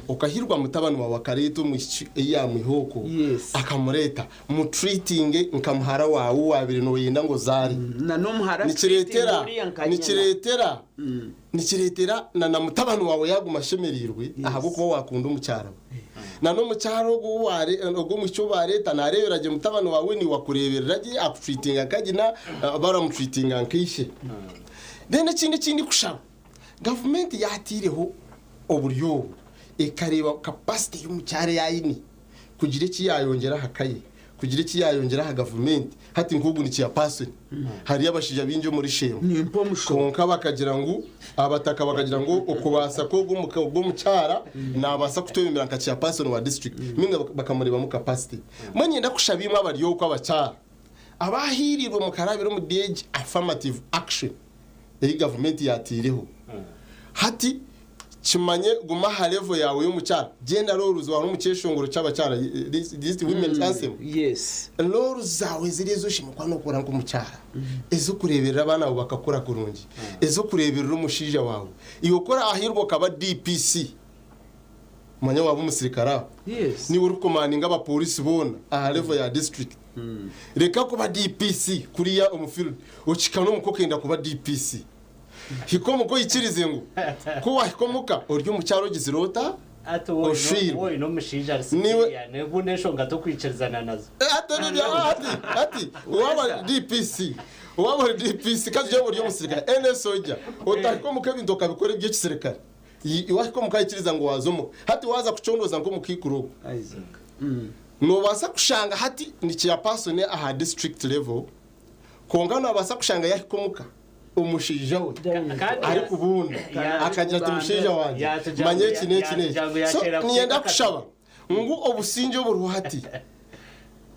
okahirwa mutabani waawe akareeta omwishiki ei yamwiha okwo Yes. akamureeta Mutreatinge nka muhara waawe ou waabaire nooyenda ngu ozaare. Na n'omuhara treating Nikireetera oriya nka nyina. nikireetera nikireetera na na mutabani waawe yaaguma ashemereirwe ahabw'okuba waakunda omukyara we. Na n'omukyara ogwo ou waare ogwo omwishiki ou baareeta naareebera gye mutabani waawe niiwe akureeberera gye akutreatinga nka nyina baramutreatinga nka ishe. Then ekindi eki ndikushaba, gavumenti yaataireho oburyo obu ekareeba capacity y'omukyara ei aine. kugira eki yaayongyera aha ka ye, kugira eki yaayongyera aha gavumenti. Hati nk'ogu ni chairperson. Hariyo abashaija baingi omuri Sheema. Nimpa omushoro. Kwonka bakagira ngu, abataka bakagira ngu okubaasa kw'ogu ogu omukyara naabaasa kutwebembera nka chairperson wa district. Mbwenu bakamureebamu capacity. Mbwenu niinyenda kushaba imwe abari okwo abakyara, abaahiiriirwe mukarabira omuri egi affirmative action ei gavumenti yaataireho. Hati Kimanye guma aha level yaawe y'omukyara gyenda roles waba omu kyeshongoro ky'abakyara this women's anthem Yes. roles zaawe ziri ezi oshemereire kuba nokora nk'omukyara ez'okureeberera abaana baawe bakakura kurungi ez'okureeberera omushaija waawe iwe ku orahirwe okaba DPC manya waaba omusirikare aho Yes. niiwe orikukomandinga abapolisi boona aha level ya district reka kuba DPC kuriya omu field okihika n'omuka okenda kuba DPC Hika omuka oikirize ngu ku waahika omuka ori omukyara ogizire ota? Ati wowe Oshwirwe. wowe n'omushaija ari Niwe- civilian obundi enshonga tokwikirizana nazo. Ati ati ati waba DPC, waba uri DPC, kandi ujya uri omusirikare NS oja otahika omuka ebintu okabikora eby'ekisirikare. Wahika omuka aikiriza ngu waza omuka, hati waza kucondoza nk'omukiikuru ogu, Isaac. Nobaasa kushanga hati ni chairperson aha district level, konka nobaasa kushanga yahika omuka omushaija we Kandi ari kubunda, akagira ati, "Mushaija wanjye, manye eki n'eki n'eki." yatujangu So yakyera niyenda kuteeka. Kushaba ngu obusinge oburiho hati,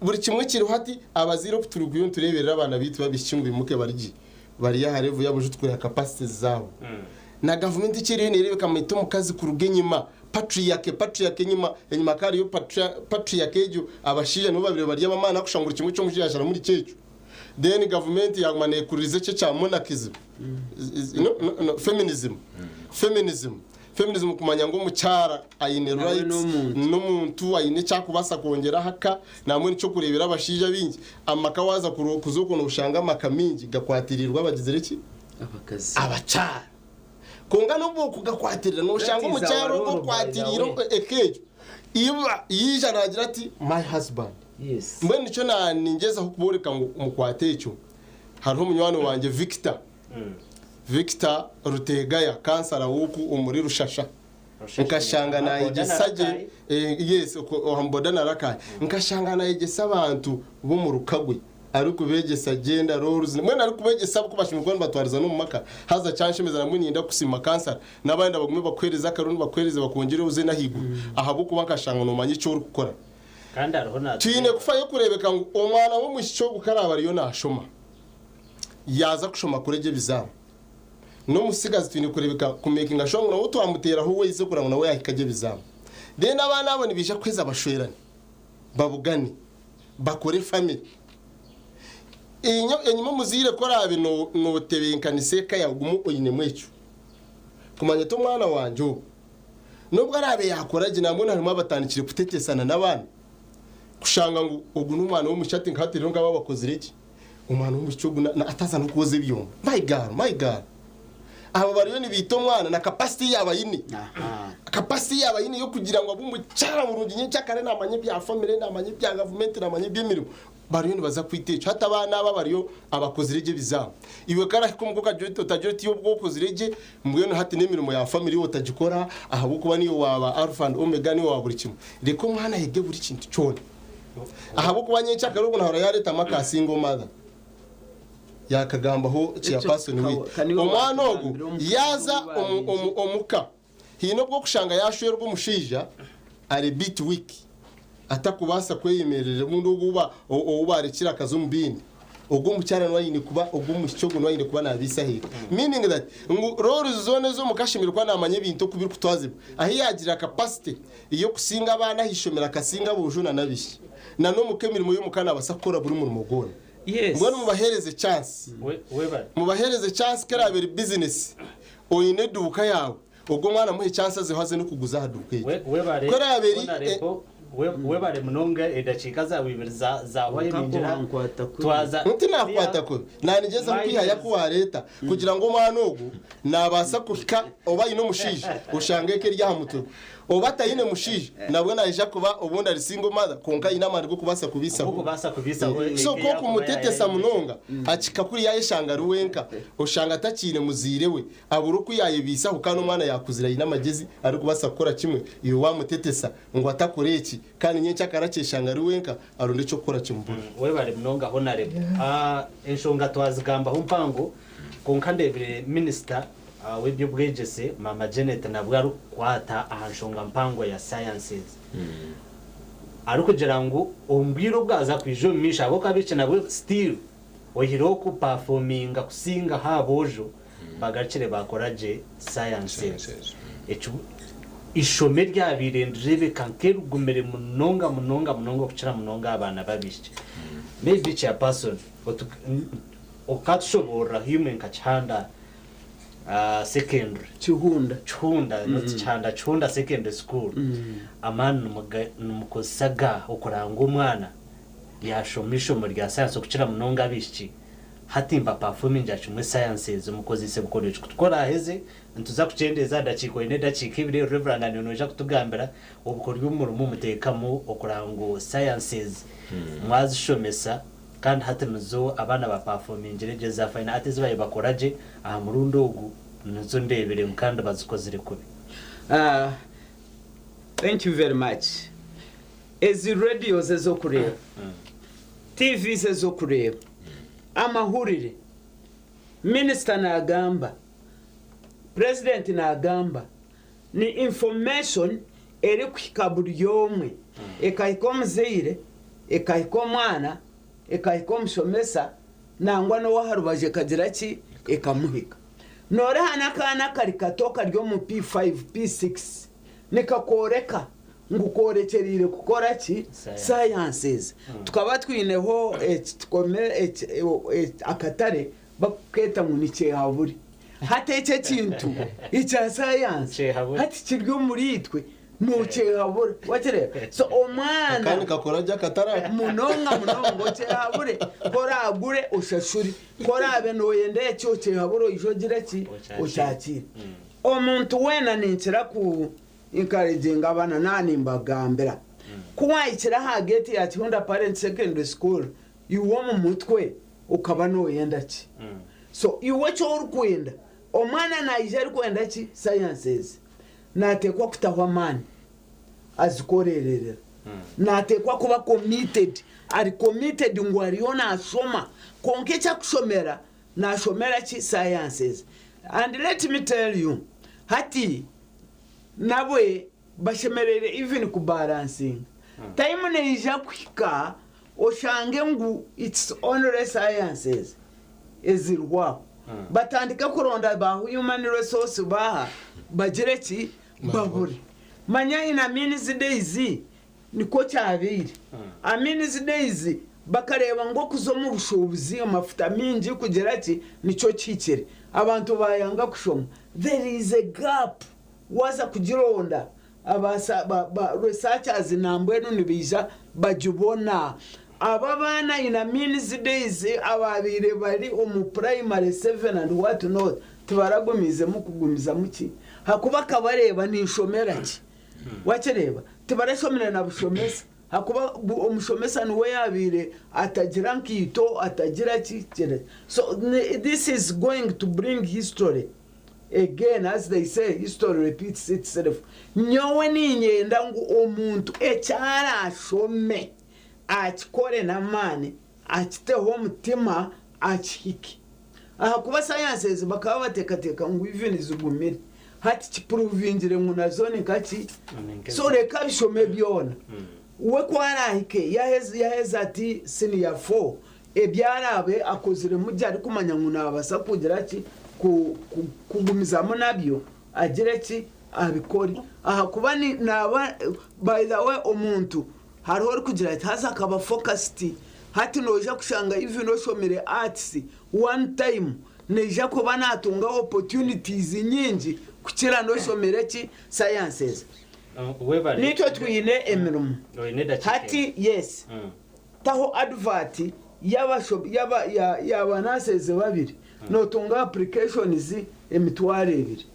buri kimwe kiriho hati, abazaire oku turi kuyo nitureberera abaana baitu babishiki ngu bimuke barye bari aha level yabo, tukureba capacities zaabo, na gavumenti ekiriyo nerebeka mwita omukazi kuruga enyima, patriarchy, patriarchy enyima enyima kariyo patriarchy egyo, abashaija nibo babiri bari abamaani, akushanga buri kimwe ky'omushaija yashara muri kyekyo. Then gavumenti yaguma nekuririza ekyo kya monarchism. No, no, no, feminism, feminism, feminism, kumanya ngu omukyara aine Nawe rights, n'omuntu. N'omuntu aine ekyakubasa kwongyera haka namwe nicyo kurebera abashaija bingi amaka waza kuza okwo noshanga amaka mingi gakwatirirwa abagizire ki? Abakazi. Abakyara. Konka nubwo okugakwatirira noshanga That is omukyara our ogwo role, by the okwatirira way. ekekyo iba yija nagira ati, "My husband." Mbwenu nicyo ningezaho kuboreka ngu mukwate ekyo. Hariho omunywani wangye Victor, Victor Rutegaya, kansara w'oku omuri Rushasha, nkashanga nayegyesa gye, yes, ohamboda narakaye, nkashanga nayegyesa abantu bo mu Rukagwe, ari kubegyesa gender roles, mbwenu ari kubegyesa ko bashemereire kuba nibatwariza n'omu maka. Haza kyanshemeza, namwe ninyenda kusima kansara n'abandi bagume bakuhereza akarundi, bakuhereze, bakongyere uze n'ahaiguru, ahabw'okuba nkashanga nomanya icyo uri kukora. Kandi hariho na Twine kufayo kurebeka ngu omwana w'omwishiki ogu karaba ariyo nashoma, yaza kushoma kuregye ebizamu n'omusigazi, twine kurebeka kumakinga sure ngu nawe twamuteraho weize kugira ngu nawe yahika gye ebizamu. Then abaana abo nibaija kuheza bashwerane, babugane, bakore family. Enyima omuzaire korabe notebenkanisa eka yawe, gumu oinemu ekyo kumanya ti omwana wangye ogu nubwo arabe yakora gye, nambona harimu abatandikire kutetesana n'abaana, kushanga ngu ogu n'omwana w'omushati, nkahati rero ngaba bakozire ki, omwana w'omushiki ogu ataza n'okwoza ebyombo. My God, my God, abo bariyo nibiita omwana na capacity yaba ayine, capacity yaba ayine yo kugira ngo abe omukyara murungi nyenkyakare, namanya ebya family, namanya ebya gavumenti, namanya eby'emirimo. Bariyo nibaza kwita ekyo. Hati abaana aba bariyo abakozire gye ebizamu, iwe karahika omuko otagira oti obwo okozire gye, mbwenu hati n'emirimo ya family otagikora, ahabw'okuba niyo waba alpha and omega, niyo waba buri kimwe. Reka omwana ayege buri kintu kyona, ahabw'okuba nyenkyakare ogu nahora yaretamu aka single mother yakagambaho chairperson Ekyo witu. kaniwe Omwana ogu wakugambira omukazi yaza obubarinze. Omuka hiine obwo okushanga yashwerwa omushaija ari bit weak, atakubaasa kweyemerera, obundi ogu ou barekire akaza omu bindi, ogwo omukyara niwe aine kuba, ogwo omushiki ogu niwe aine kuba nabiisa aheeka, meaning that ngu roles zoona ez'omuka ashemereire kuba namanya ebintu oku birikutwazibwa, ahi yagira capacity ey'okusinga abaana ah'ishomero, akasinga aboojo na n'abaishiki, na n'omuka emirimo y'omuka nabaasa kukora buri murimo gwona. Mbwenu mubahereze chance. Webale. Mubahereze chance. Kerabera business, oyine eduuka yawe, ogwo omwana muhe chance azeho aze n'okuguza aha duuka egyo. Webale. Koraberi, Honorable, webale munonga, edakiika zawe ibiri zahwayo ningira Nkwata kubi. Twaza Nti nakwata kubi, nanigeza kwihaya ku wareta kugira ngo omwana ogu nabaasa kuhika oba ayine omushaija, oshanga eka eri aha mutwe, oba atayine mushaija nabwo naija kuba obundi ari single mother, konka ayine amaani g'okubaasa kubiisaho. Okubaasa kubiisaho. So ko kumutetesa munonga akika kuri yayeshanga ari wenka, oshanga atakiine muziire we, abura oku yayebiisaho, kandi omwana yakuzire ayine amagezi arikubaasa kukora kimwe. Iwe wamutetesa ngu atakora eki, kandi nyenkyakara akyeshanga ari wenka, aronda ekyokukora kimubura. Webale munonga, honorable. Enshonga twazigambaho mpango, konka ndebire minisita w'ebyobwegyese Mama Janet nabwo arikukwata aha nshonga mpango ya sciences, arikugira ngu ombwire obwaza kwija omu maisho ahabwokuba abishiki nabwo still oyihireho kuperforminga kusinga ha aboojo bagarukire bakora gye sciences. Sciences. Ekyo ishome ryabaire nirirebeka nk'erigumire munonga munonga munonga okukira munonga abaana babishiki. Maybe chairperson okatushoborora imwe nka Kihanda Secondary. Kihunda. Kihunda, not Kihanda, Kihunda Secondary School. Amaani nimukozesa ga okuranga omwana yashoma ishomo rya science okukira munonga abishiki. Hati mba performingira kimwe sciences mukozeise bukoryo ki? Ku turaaheze nituza kukyendeeza aha dakiika oine edakiika ibiri Rev. Naiwe noija kutugambira obukoryo obu murimu muteekamu okureba ngu sciences mwazishomesa kandi hati nizo abaana ba perfomingire gye za final ati ezi baabaire bakora gye aha murundi ogu nizo ndeebire ngu kandi bazikozire kubi. Thank you very much. Ezi radios ez'okureeba, TVs ez'okureeba, amahurire, minisita naagamba, purezidenti naagamba, ni information erikuhika buri omwe, ekahika omuzaire, ekahika omwana, ekahika omushomesa, nangwa n'ow'aha rubaju ekagira ki? Ekamuhika. Nooreeba n'akaana akari kato kari omu P5, P6, nikakworeka ngu kworekyereire kukora ki? Sciences. Tukaba twineho akatare bakukeeta ngu ni kyehabure. Hati eki ekintu ekya sayansi hati kiri omuri itwe nokyehabura wakireeba so omwana Kandi kakora gye akatare aka. Munonga munonga okyehabure ku oragure oshashure ku orabe noyenda eki okyehabure oije ogire ki okyakiire. Omuntu weena ninkira ku encouraginga abaana naaba nimbagambira ku wahikire aha gate ya Kihunda Parents Secondary School iwe omu mutwe okaba noyenda ki? So iwe eki orikwenda, omwana naija arikwenda ki? Sciences. Nateekwa kutaho amaani azikoreererera. Nateekwa kuba committed, ari committed ngu ariyo nashoma kwonka eki akushomera nashomera ki? Sciences. And let me tell you, hati nabwe Bashemereire even ku balancinga. Time neija kuhika oshange ngu it's only sciences eziriho aho. Batandike kuronda ba human resource baaha bagire ki? Babure. Manya in Amin's days nikwo kyabaire. Amin's days bakareeba ngu okuza omu bushuubuzi amafuta maingi kugira ki nikyo kihikire. Abantu bayanga kushoma. There is a gap. Waaza kugironda, aba researchers nambwenu nibaija bagibona. Abo abaana in Amin's days abaabaire bari omu primary seven and what not tibaragumiizemu kugumizamu ki? Hakuba akabareeba ninshomera ki? Wakireeba? Tibarashomire na bushomesa hakuba omushomesa niwe yaabaire atagira nkaito, atagira ki, so this is going to bring history. Again as they say history repeats itself nyowe ninyenda ngu omuntu eki arashome akikore n'amaani akiteho omutima akihike ahakuba sciences bakaba batekateka ngu even zigumire hati kipuruvingire ngu nazo ninkaki so reka abishome byona we ku arahike yaheza ati senior four Ebi araabe akoziremu gye arikumanya ngu naabaasa kugira ki, kugumizamu nabyo, agire ki, abikore. Ahakuba naaba, by the way omuntu hariho orikugira ati haza akaba focused, hati noija kushanga even oshomire arts, one time naija kuba naatunga opportunities nyingi kukira n'oshomire ki, sciences. Naitwe twine emirimo hati, yes. Taho advert yaba nurses babiri notunga applications 2000.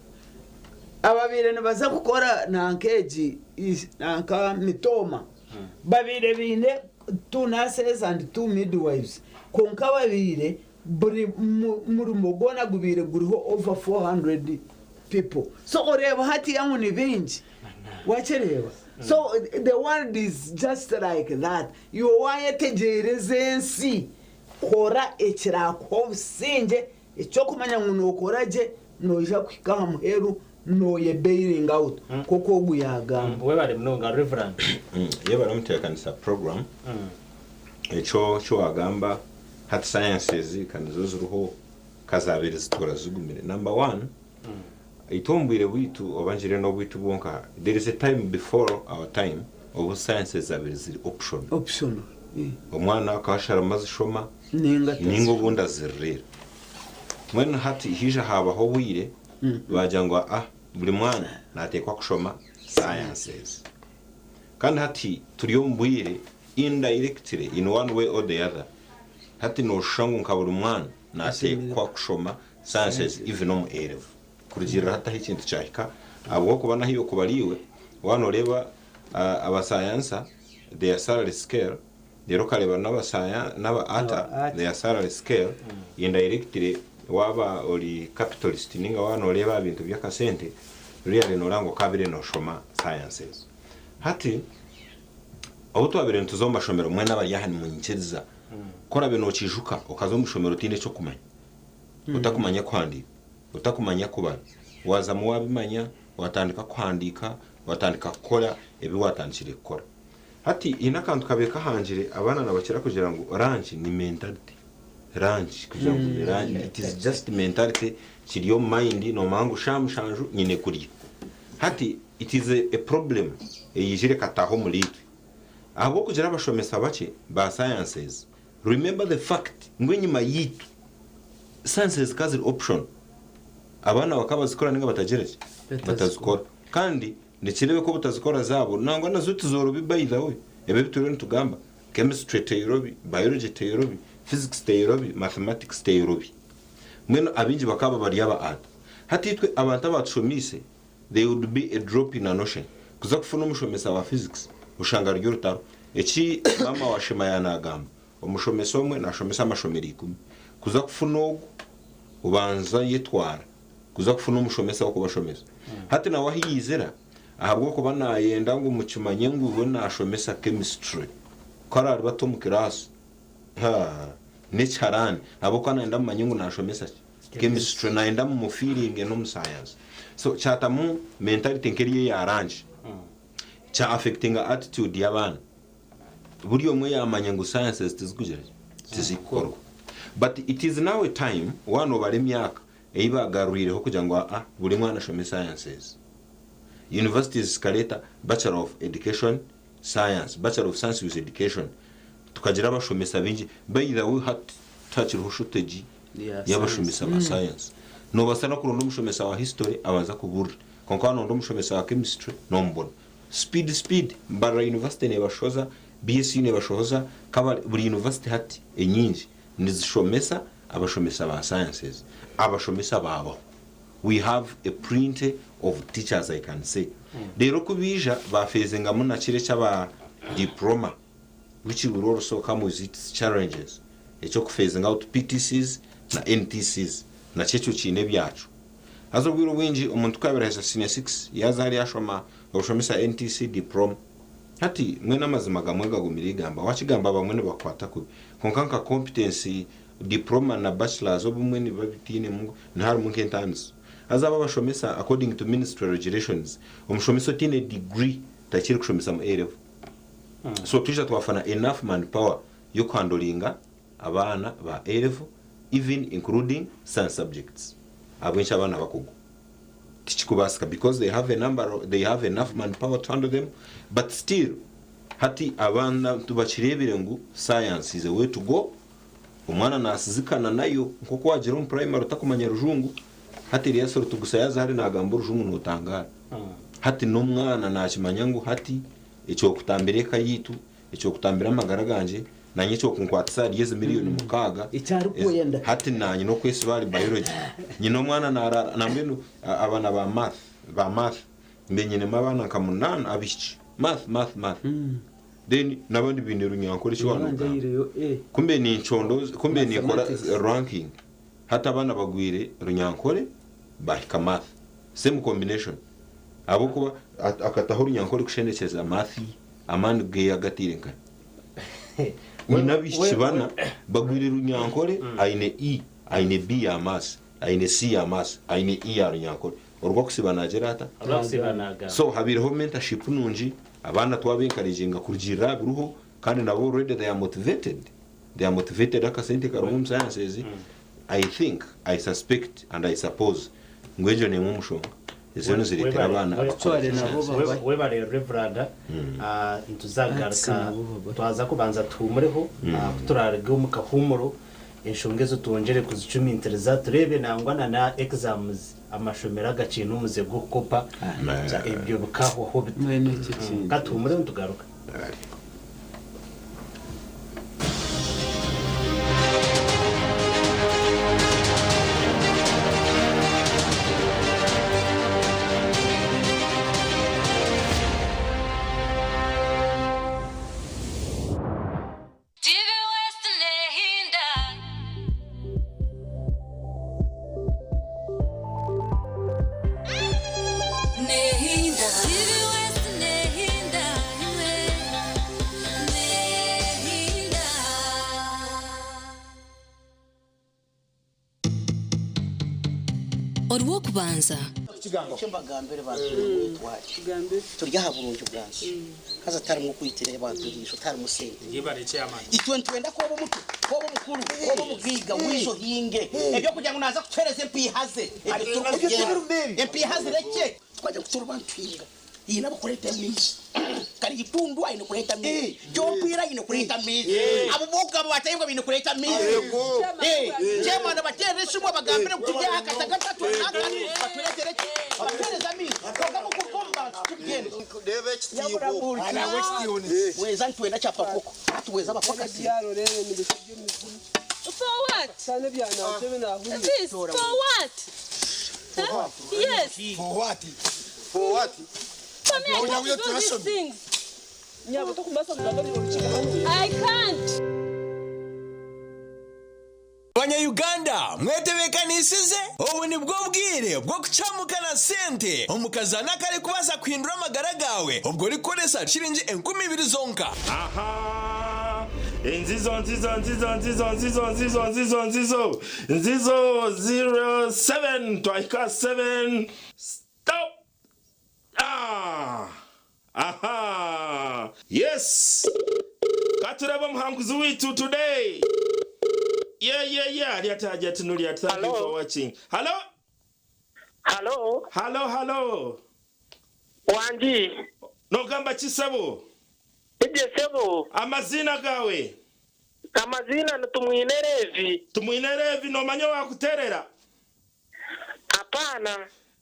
Ababaire nibaza kukora nanka egi nanka mitooma babaire baine 2 nurses and 2 midwives kwonka babaire buri murimo gwona gubaire guriho over 400 people so oreeba hatiya ngu nibaingi wakireeba so the world is just like that iwe wayetegyereza ensi kora ekirakuha obusingye ekyokumanya ngu nokora gye noija kuhika aha muheru noye bailing out nkoku ogu yagamba. Webare munonga Reverand. Yebare omutebekanisa program ekyo ekiwagamba hati sciences ka nizo ziriho ka zabaire zituura zigumire number one itwe omu bwire bwaitu oba ngire n'obwaitu bwonka there is a time before our time obu sciences zabaire ziri optional Optional, eh. omwana akaba asharamu azishoma Ninga ninga atazishoma. obundi azirira mbwenu hati haija habaho obwire bagira ngu ah buri mwana nateekwa kushoma sciences kandi hati turi omu bwire indirectly in one way or the other hati noshusha ngu nka buri mwana. Nateekwa kushoma sciences even omu A-level. Kurugiirira hati ahu ekintu kyahika ahabw'okuba n'ahu okuba riiwe waaba nooreeba abasayansa their salary scale reero okareeba n'aba ata their salary scale indirectly waaba ori capitalist ninga waaba nooreeba aha bintu by'akasente really nooreeba ngu okaabire nooshoma sciences. Hati obu twabaire nituza omu mashomero mwena abari aha nimunyikiriza ku oraabe nookiijuka okaza omu ishomero otaine eky'okumanya, otakumanya kuhandiika, otakumanya kubara, waazamu waabimanya, waatandika kuhandiika, waatandika kukora ebi waatandikire kukora. Hati haine akantu kabaire kahangire abaana nibakira kugira ngu ranki ni mentality, ranki kugira ngu ni ranki, it is just mentality kiri omu mind noomanya ngu shaaha mushanju nyine kurya. Hati it is a problem eyaijire ekataaha omuriitwe. Ahabw'okugira abashomesa bakye ba sciences, remember the fact ngu enyima yaitu sciences zikaba ziri optional. Abaana bakaba bazikora ninga batagira ki? Batazikora. Kandi nikireebeka obutazikora zaabo nangwa nazo tizoorobi by the way. Ebi ebi turiyo nitugamba, chemistry teyorobi, biology teyorobi, physics teyorobi, mathematics teyorobi. Mbwenu abaingi bakaba bari aba art. Hati itwe abantu abatushomiise There would be a drop in an ocean. Kuza kufuna omushomesa wa physics oshanga ruri orutaro. Eki maama wa Shema yanagamba, omushomesa omwe nashomesa amashomero ikumi. Kuza kufuna ogu obanza yetwara kuza kufuna omushomesa wokubashomesa. Hati nawe ahu yizira ahabwokuba nayenda ngu mukimanye ngu we nashomesa chemistry ku arariba ati omu class haa nekiharani ahabwokuba nayenda mumanye ngu nashomesa ki? Chemistry nayenda mu feelinge n'omu science so kyatamu mentality nk'eri eya rangi kya affectinga attitude y'abaana buri omwe yamanya ngu sciences tizikugira ki tizikukorwa but it is now a time waaba nobara emyaka ei bagarwireho kugira ngu aa buri mwana ashome sciences universities zikareeta bachelor of education science bachelor of science with education tukagira abashomesa baingi by the way hati tihakiriho shortage y'abashomesa ba sayansi. Noobaasa n'okuronda omushomesa wa history abanze akubuurire. Kwonka waaba nooronda omushomesa wa chemistry, noomubona. Speed speed, Mbarara University neebashohoza, BSU neebashohoza, Kabale, buri university hati enyingi nizishomesa abashomesa ba sciences. Abashomesa baabaho. We have a plenty of teachers I can say. Reero ku baija baafeezingamu na kiri eky'aba diploma. Which will also come with its challenges, eky'oku phasing out PTCs na NTCs nakyo ekyo kiine ebyakyo. Haza obwire obwingi omuntu ku yaabaire aheza senior six yaaza hariya ashoma obushomesa NTC diploma. Hati mbwenu amazima gamwe gagumire eigamba, waakigamba abamwe nibakukwata kubi kwonka nka competence diploma na bachelors obumwe nibiba bitainemu niharimu nk'entaaniso. Haza abo abashomesa according to ministry regulations omushomesa otaine degree takiri kushomesa mu A level. So twija twafuna enough man power yokuhandoringa abaana ba A level even including science subjects. Ahabw'enki abaana bakugwa? Tikikubaasika because they have a number they have enough man power to handle them but still hati abaana tubakireebire ngu science is a way to go omwana nasizikana nayo nk'oku wagira omu primary otakumanya rujungu hati Elias Rutugusa yaaza hare nagamba orujungu notangaara. Hati n'omwana nakimanya ngu hati Eky'okutambira eka yaitu, eky'okutambira amagara gangye, naanye eky'okunkwatisa ahari ezi miriyoni mukaaga Eki arikwenda. Hati naanye n'okwesiba ahari biology. Nyine omwana naaraara, nambwenu abaana ba math, ba math, mbe nyinemu abaana nka munaana abaishiki, math, math, math. Then n'abandi baine Runyankore eki Owangye waanogamba. aihireyo A. Ku mbe nincondoza, ku mbe ninkora Mathematics. ranking, hati abaana bagwire Runyankore baahika math. Same combination. Ahabw'okuba akataho orunyankore kushendekyereza math ye, amaani ge agataire nkahi? Nyine abaishiki bana bagwire runyankore, aine E, aine B ya maths, aine C ya maths, aine E ya runyankore. Orw'akusiiba naagira ata? Orwakusiiba naagamba. So habaireho mentorship nungi, abaana twaba encouraginga kurugiirira aha biriho kandi nabo already they are motivated, they are motivated akasente karimu omu sciences, I think, I suspect and I suppose ngu egyo n'emwe omu nshonga eziriyo nizireetera abaana kukora Batware nabo science. babahe. Webare Reverand, nituza Arts kugaruka nabo babahe. twaza kubanza tuhumureho, ku turaruge omu kahuumuro enshonga ezo twongyere kuzicumintiriza tureebe nangwa na na exams amashomero agakiine omuze gw'okukopa ebyo bikahwaho bita. Mbwenu ekyo kintu. Ka tuhumureho nitugaruka. Nehinda. Nehinda. TV West Nehinda. Imwe. Nehinda. Orwokubanza. Icyo mbagambire bantu twari turi aha burungi bwansi haza atarimu kwitira abantu ijisho utarimu sente itwe ntwenda koba omuto koba omukuru koba omugiga wijo hinge ebyo kugira ngo naza kutuhereza empiiha ze ebyo turikugenda empiiha zireke twajya kutura abantu hinga iyi nabo kureta amizi kari gitundu ayine kureta amizi gyompira ayine kureta amizi abo bogabo batayibwa bine kureta amizi eh chemana batere shimwe bagambire kutujya akata gatatu nakane baturetere ki batuhereza amizi koga mukukomba tugende weza ntwenda chapa koko atuweza abapakasi For what? This, for what? Huh? Yes. For what? For what? For me, I can't do these things. I can't. Banyayuganda mwetebekanisize ubu ni bwo bwire bwo kucamukana sente omukazana kari kubaza kuhindura amagara gawe ubwo rikoresa shiringi 2000 zonka. Aha! Nzizo, nzizo, nzizo, nzizo, nzizo, nzizo, nzizo, nzizo, nzizo, 07, twahika 7, stop! Ah! Aha! Yes! Katuraba muhanguzi witu today! Yeah, yeah, yeah. Aliataja tunulia. Thank you for watching. Hello? Hello? Hello, hello. Wanji. Nogamba kisabo. Ibyo sebo. Amazina gawe. Amazina ni Tumwine Levi. Tumwine Levi nomanya wakuterera. Hapana.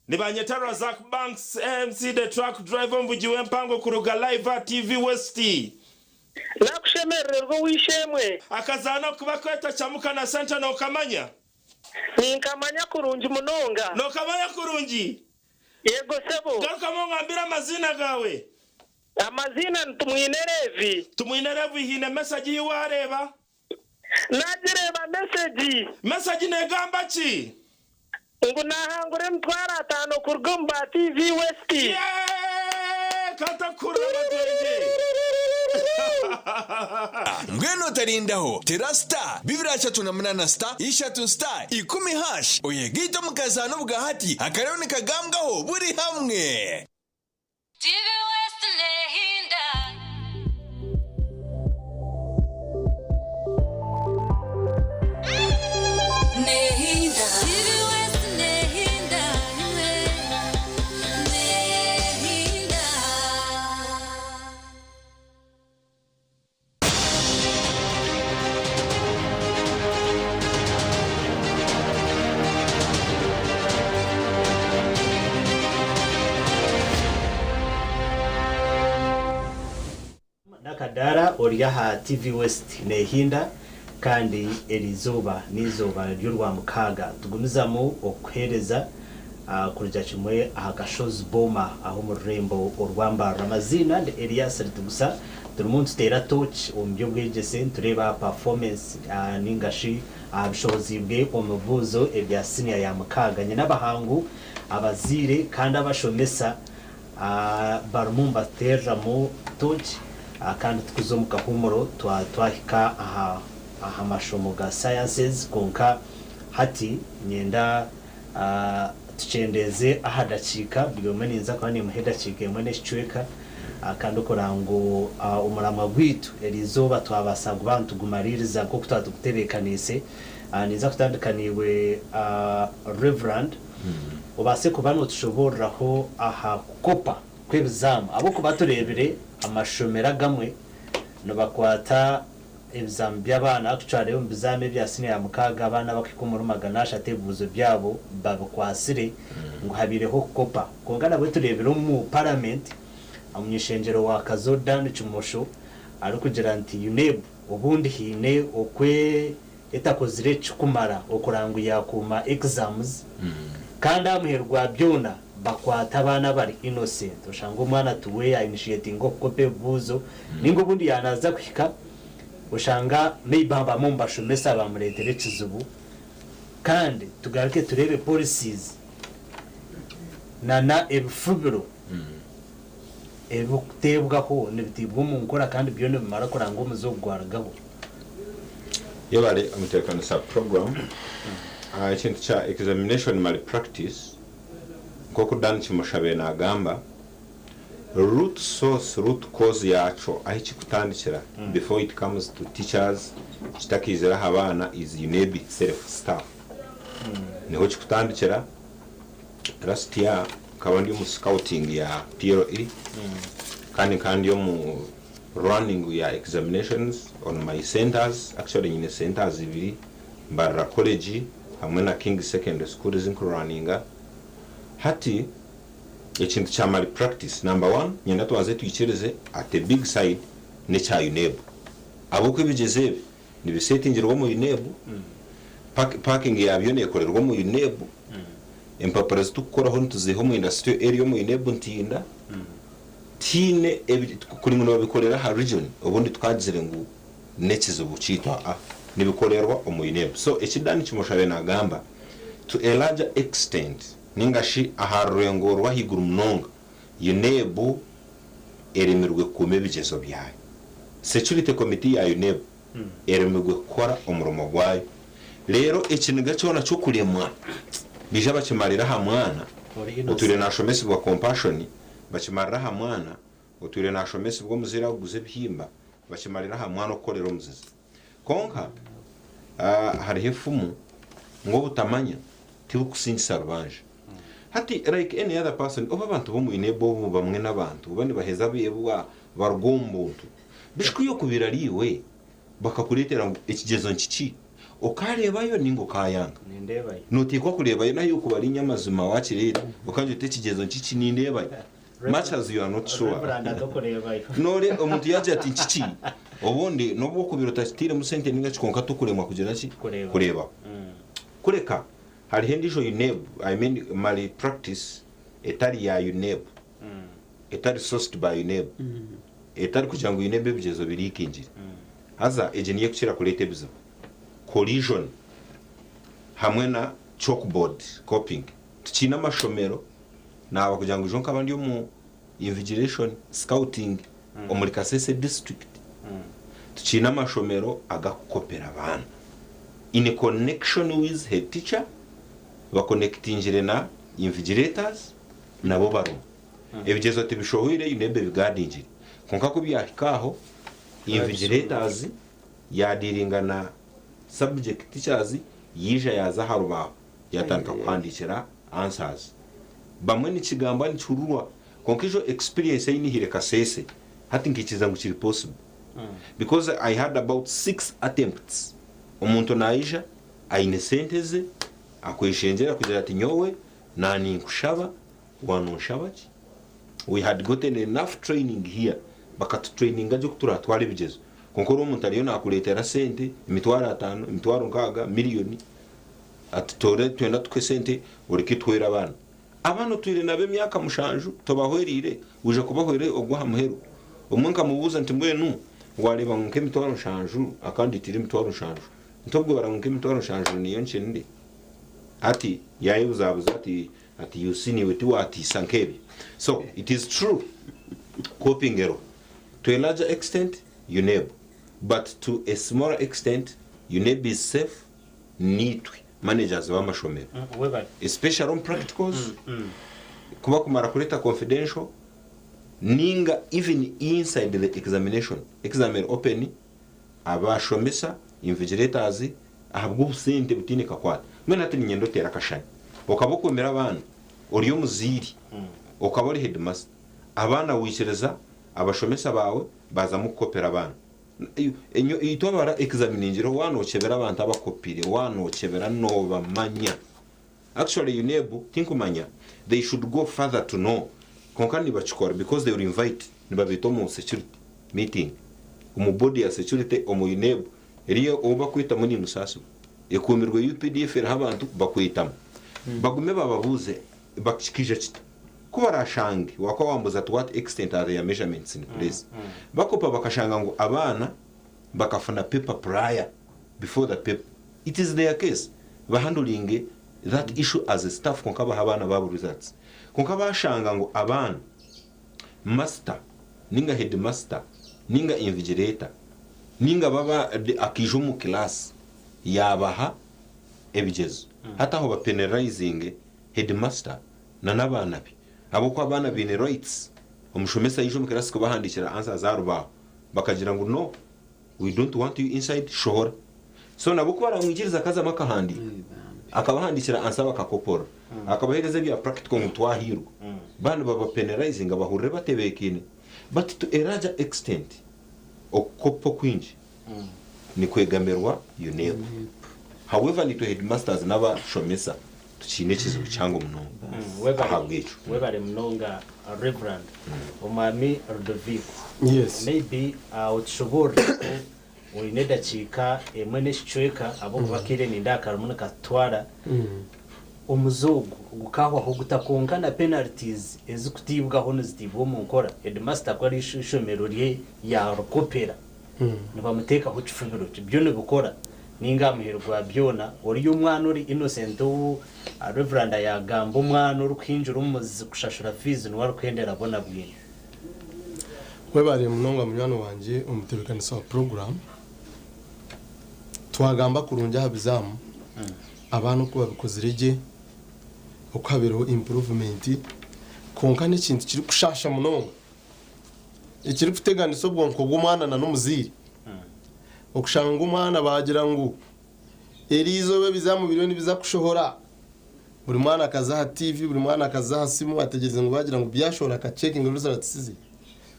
Ni banyeta Razak Banks MC the truck driver mvuji wempango kuruga live TV West. Nakushemererwa wishemwe. Akazana kuba kweta chamuka na senta nokamanya. Ninkamanya kurungi munonga. Nokamanya kurungi. Yego sebo. Garuka mungambira amazina gawe. Amazina ni Tumwine Levi. Tumwine Levi hine message yiwareba. Nagireba message. Message negamba ki? Ngo nahangure mtwara atano kurugumba TV West. Yeah! Katakura matwenje. Mbwenu utarindaho tera star 238 star 3 star 10 hash oyegito mukazano bwahati akarero nikagambwaho buri hamwe. TV West Nehinda. Nehinda. TV West Nehinda. Imwe. Nehinda. Nakadara ori aha TV West Nehinda kandi erizoba n'izoba ry'urwa mukaga tugumizamu okuhereza kurya kimwe aha kashozi boma aho mu rurembo orwambarura. Amazina ni Elias Ritugusa turimu nituteera toki omu by'obwegyese nitureeba performance ningashi bushobozi bwe omu bibuuzo ebya siniya ya mukaga. Nyine abahangu abaziire kandi abashomesa barimu nibateereramu toki kandi tukuza omu kahumuro twahika aha mashomo ga sciences konka hati nyenda tukyendeze aha dakiika buri omwe ninza kuba nimuha edakiika emwe n'ekicweka kandi okora ngu omuramwa gwaitu erizooba twabaasa kuba nitugumaririza nk'oku twatugutebeekaniise. Ninza kutandika niiwe Reverend obaase kuba nootushobooreraho aha kukopa kw'ebizaamu ahabw'okuba tureebire amashomero agamwe nibakwata ebizamu by'abaana tucwareyo omu bizamu ebya siniya ya mukaga abaana bakuhika omuri 300 ebibuuzo byabo babikwasire ngu habireho kukopa. Konka nabwe tureebire omu parliament omunyishengyero wa Kazo Dan Kimosho arikugira nti UNEB obundi hiine okwe etakozire kikumara okurangu yakuuma exams kandi amuheru gwa byona bakwata abaana bari innocent oshanga omwana tuwe ya initiating okukopa ebibuuzo ninga obundi yanaza kuhika Oshanga maybe abamwe omu bashomesa bamureetera ekizibu kandi tugaruke tureebe policies nana ebifubiro ebirikuteebwaho nibiteibwa omu nkora kandi byo nibimara kureba ngu omuze ogu gwarugaho. Yebare omuteekanisa program. Ekintu kya examination malpractice nk'oku Dan Kimushabe nagamba, root source, root cause yakyo ahi kikutandikira before it comes to teachers kitakaizire aha baana is UNEB itself, staff. Niho kikutandikira. Last year nkaba ndi omu scouting ya PLE kandi nkaba ndi omu running ya examinations on my centers, actually nyine centers ibiri, Mbarara College hamwe na Kings Secondary School ezi nkurunninga. Hati ekintu kya malpractice number one niinyenda tubanze twikirize at a big side n'ekya UNEB ahabw'okuba ebigyezo ebi nibisetingirwa omu UNEB, parking yabyo nekorerwa omu UNEB, empapura zitukukoraho nituziiha omu industrial area omu UNEB Ntinda, tihaine kuri ngu nibabikorera aha region obundi tukagizire ngu n'ekizibu kyaitu aa nibikorerwa omu UNEB. So eki Dan Kimushabe nagamba to a larger extent ninga shi aha rurengo rw'ahaiguru munonga UNEB eremirwe kukuuma ebigyezo byayo. Security committee ya UNEB eremirwe kukora omurimo gwayo. Reero ekiniga kyona ky'okuremwa baija bakimarira aha mwana otwire nashomesibwa Compassion, bakimarira aha mwana otwire nashomesibwa omuzaire arikuguza ebihimba, bakimarira aha mwana okukorera omuzizi. Kwonka hariho efumu ngu obutamanya tibukusingisa rubanja. Hati like any other person obu abantu b'omu UNEB obu bamwe n'abantu oba nibaheza beebwa baruga omu buntu, bishwi okubira ari iwe bakakureetera ngu ekigyezo nkiki, okaareebayo ninga okaayanga? Nindeebayo. Nooteekwa kureebayo nahi okuba ari nyamazima waakireeta okagira oti ekigyezo nkiki nindeebayo much as you are not sure. Reverend atokureebayo. Noore omuntu yaagira ati nkiki, obundi n'obu okubira otakitairemu sente ninga ki kwonka tokuremwa kugira ki? Kureeba. Kureebaho. Kureka hariho endiijo UNEB, I mean malpractice etari ya UNEB, etari sourced by UNEB, etari kugira ngu UNEB ebigyezo biriikingire. Haza egi niyo erikukira kureeta ebizibu. Collision hamwe na chalkboard copying. Tukiine amashomero naaba kugira ngu ijo nkaba ndi omu invigilation scouting omuri Kasese district. Tukiine amashomero agakukopera abaana in connection with head teacher bakonekitingire na invigilators nabo barimu. Ebigyezo tibishohwire UNEB ebigadingire kwonka ku byahika aho invigilators yadiringa na subject teachers yaija yaaza aha rubaaho yatandika kuhandiikira answers. Bamwe nikigambwa nikihurirwa kwonka ijo experience ei nihire Kasese hati nkaikiriza ngu kiri possible because I had about 6 attempts omuntu naija aine sente ze akweshengyera kugira ati nyowe naninkushaba wanonshaba ki? We had gotten enough training here bakatutraininga gye oku turatware ebigyezo kwonka oriya omuntu ariyo nakureetera sente emitwaro ataano, emitwaro nkaaga, miriyoni ati toore nitwenda tukuhe sente oreke tuhwere abaana. Abaana otwire nabo emyaka mushanju tobahwereire waija kubahwera ogw'aha muheru? Omwe nkamubuuza nti mbwenu wareeba ngu nk'emitwaro nshanju akandeetera emitwaro nshanju nti obwo bara ngu nk'emitwaro nshanju niyo nkyenire? Hati yayebuzabuza ati ati you see naiwe tiwatiisa nk'ebyo. So it is true copying eriho to a larger extent UNEB but to a smaller extent UNEB is safe niitwe managers b'amashomero Webale. especially omu practicals ku bakumara kureeta confidential ninga even inside the examination exam eri open abashomesa, invigilators ahabw'obusente butaine kakwate. Mbwenu hati niinyenda oteere akashani okaba okomire abaana ori omuzaire okaba ori headmaster abaana waikiriza abashomesa baawe baazamu kukopera abaana. Itwe abara examiningireho waaba nokyebera abantu abakopire waaba nokyebera nobamanya. Actually UNEB tinkumanya they should go further to know kwonka nibakikora because they will invite nibabeeta omu security meeting omu board ya security omu UNEB eriyo ou bakwetamu nimusaasibwa ekuumirwe UPDF eriho abantu bakwetamu bagume bababuuze kikaija kita ku barashange wakuba wambuuza to what extent are their measurements in place bakopa bakashanga ngu abaana. bakafuna paper prior before the paper it is their case bahandulinge that issue as a staff konka baha abaana baabo results konka bashanga ngu abaana master ninga headmaster ninga invigilator ninga baba akija omu class yabaha ebigyezo hati aho bapenalizinge headmaster na n'abaana be ahabw'okuba abaana baine rights omushomesa yaija omu class kubahandiikira answers aha rubaaho bakagira ngu no we don't want you inside shohora so nabo ku baramwikiriza akazamu akahandiika akabahandiikira answer bakakoporora akabaheereza ebya practical ngu twahiirwa baaba nibabapenalizinga bahurire batebeekaine but to a larger extent okukopa okwingi nikwegamirwa UNEB. However nitwe headmasters n'abashomesa tukiine ekizibu kihango munonga ahabw'ekyo. Webare munonga Reverend Omwami Ludovico. Yes. Maybe otushoboorore ku oine edakiika emwe n'ekicweka ahabw'okuba akaire nindeeba karimu nikatutwara. Omuze ogu gukahwaho guta kwonka na penalties ezikutiibwaho nizitiibwa omu nkora headmaster ku ari ishomero rye yarikopera nibamuteekaho kifubiro ki? Byo nibikora ninga aha muheru gwa byona oriya omwana ori innocent ou Reveranda yagamba omwana orikuhingira omu muzi kushashura fees niwe arikuhendera bona bwino. Webare munonga munywani wangye omutebekanisa wa puroguramu. Twagamba kurungi aha bizaamu, abaana oku babikozire gye, oku habaireho impuruvumenti, kwonka n'ekintu kirikushasha munonga, ekirikuteganisa obwonko bw'omwana na n'omuzaire, okushanga omwana baagira ngu eriizooba ebizaamu biriyo nibiza kushohora, buri mwana akaza aha tiivi, buri mwana akaza aha simu ategyerize ngu baagira ngu byashohora akacekinga results ze,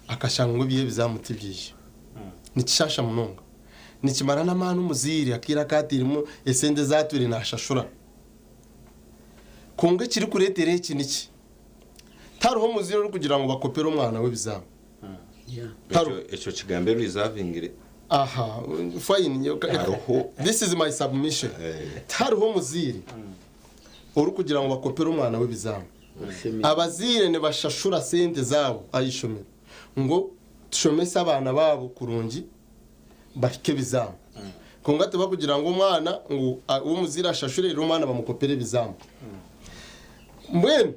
akashanga ngu ebye ebizaamu tibyija. Nikishasha munonga. Nikimara n'amaani omuzaire akaire aku atairemu esente ezi atwire naashashura. Kwonka ekirikureetera eki niki? Tihariho muzaire orikugira ngu bakopere omwana we ebizaamu. Tihariho. Ekyo kigambo erizavingire. Aha, fine. Hariho. This is my submission. Tihariho muzaire orikugira ngu bakopere omwana we ebizaamu. Abazaire nibashashura sente zaabo aha ishomero ngu tushomese abaana baabo kurungi bahike ebizaamu. Kwonka tibakugira ngu omwana ngu omuzaire ashashure reero omwana bamukopere ebizaamu. Mbwenu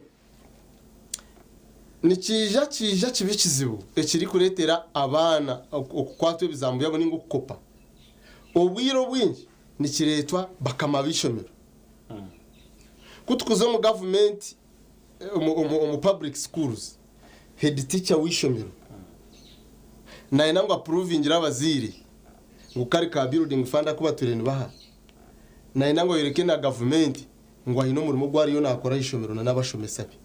nikiija kiija kibe ekizibu ekirikureetera abaana okukwatwa ebizaamu byabo ninga okukopa. Obwire obwingi nikireetwa bakama b'eishomero. Ku tukuza omu gavumenti omu public schools, head teacher w'eishomero nayenda ngu apuruvingire abazaire ngu kari ka building fund aku batwire nibaha, nayenda ngu ayoreke na gavumenti ngu aine omurimo ogu ariyo nakora aha ishomero na n'abashomesa be.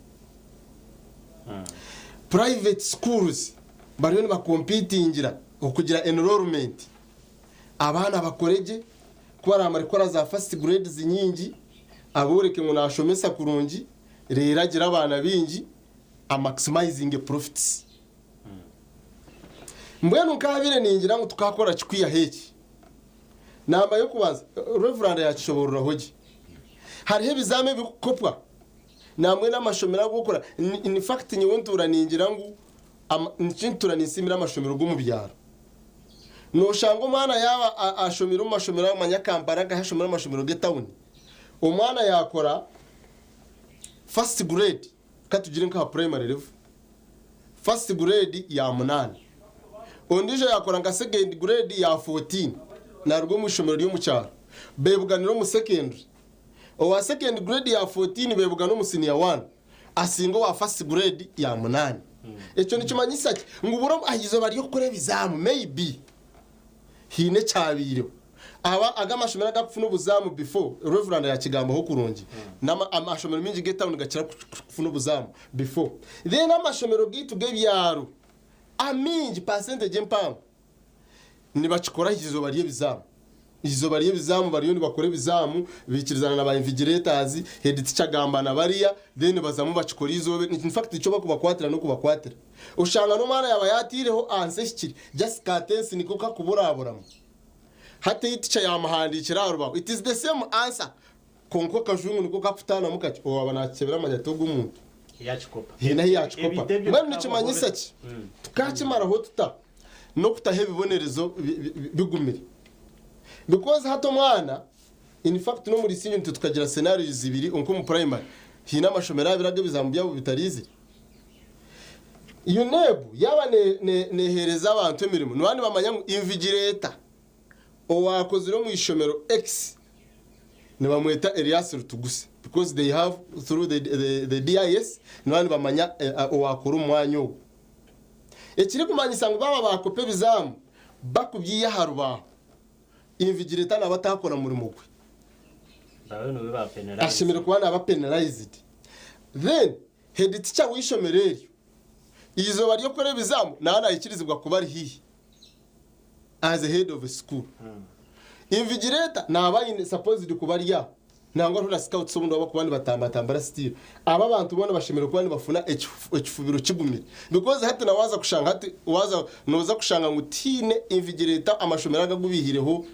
Private schools bariyo nibakompitingira okugira enrollment, abaana bakore gye, ku baraamare kukora za first grades nyingi, abooreke ngu naashomesa kurungi, reero agire abaana baingi, amaximizinge profits. Mbwenu nkaabaire ningira ngu tukaakora ki kwihaho eki? Namba y'okubanza, Reverand yaakishoboororaho gye. Hariho ebizamu ebirikukopwa nambwenu amashomero ag'okukora. In fact nyowe ntuura ningira ngu nikyo ntuura ninsiimira amashomero g'omu byaro. Nooshanga omwana yaaba ashomire omu mashomero ago manya Kampala nkahi ashomire omu mashomero g'etawuni, omwana yaakora first grade ka tugire nk'aha primary level, first grade ya munaana, ondiijo yaakora nka second grade ya 14 naaruga omu ishomero ry'omu kyaro, beebuganira omu secondary. Owa second grade ya 14 beebugana omu senior one. asinga owa first grade ya munaana. Ekyo nikimanyisa ki? Ngu buri aha izooba ry'okukora ebizaamu maybe haine ekyabaireho. Aba aga amashomero agakufuna obuzaamu before, Reverand yakigambaho kurungi, n'ama amashomero maingi g'etawuni gakira kufuna obuzaamu before. Then amashomero gaitu g'ebyaro amaingi percentage empango Nibakikora aha izooba ry'ebizaamu. Eizooba ry'ebizaamu bariyo nibakora ebizaamu, baikirizana na ba invigilators, head teacher agamba na bariya, then bazamu bakikora eizooba, in fact nikyo bakubakwatira n'okubakwatira. Oshanga n'omwana yaaba yaataireho answer ehikire, just ka tense niko kakuburaburamu. Hati ei teacher yaamuhandiikira aha rubaho, it is the same answer, Kwonka akajungu niko kakutaanamu kati owaaba naakikyebera amanya ati ogu omuntu Yaakikopa. haine ahu yaakikopa. Ebintu ebyo Mbwenu bikaba nikimanyisa obe- ki? Tukaakimaraho tuta? N'okutaho ebibonerezo bigumire. Because hati omwana, in fact n'omuri senior nitwe tukagira scenarios ibiri nk'omu primary haine amashomero abiri agu ebizamu byabo bitariizire. UNEB yaaba neheereza abantu emirimo nibaba nibamanya ngu invigilator owaakozire omu ishomero X nibamweta Elias Rutuguse because they have through the DIS nibaba nibamanya owaakora omu mwanya ogwo. Ekirikumanyisa ngu baaba baakopa ebizaamu bakubyiha aha rubaaho, invigilator naaba ataakora murimo gwe. Babe niwe ba penalized. Ashemereire kuba naaba penalized. Then head teacher w'eishomero eryo, eizooba ry'okukora ebizaamu naaba naikirizibwa kuba ari haihi as a head of a school. Invigilator naaba aine supposed kuba ari aho. Nangwa hariho na scouts obundi abakuba nibatambatambura still. Aba abantu boona bashemereire kuba nibafuna ekifubiro kigumire because hati na waaza kushanga hati waaza nooza kushanga ngu tihaine invigilator amashomero aga agu baihireho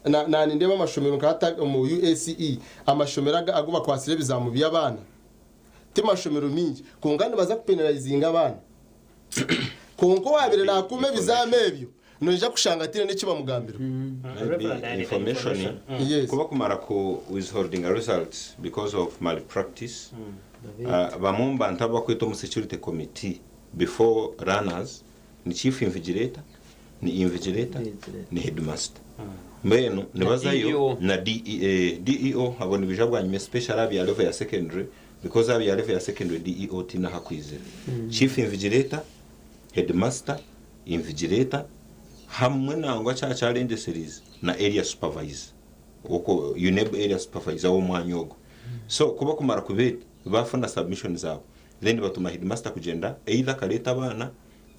na na nindeeba amashomero nka hati omu UACE amashomero aga agu bakwatsire ebizaamu by'abaana ti mashomero mingi kwonka nibaza kupenalizinga abaana kwonka owaabaire naakuuma ebizaamu ebyo Noija kushanga ataine n'eki bamugambira. Maybe information kuba kumara ku withholdinga results because of malpractice bamwe omu bantu abu bakweta omu security committee before runners ni chief invigilator, ni invigilator, ni headmaster mbwenu nibazayo na DEO abo nibaija bwanyima especially aha bya level ya secondary because aha bya level ya secondary DEO tihaine ahu akwizira. Chief invigilator, headmaster, Invigilator hamwe nangwa kya kyarengyesereize na area supervisor okwo UNEB area supervisor w'omwanya ogwo. So ku bakumara kubeeta baafuna submission zaabo then batuma headmaster kugyenda either akareeta abaana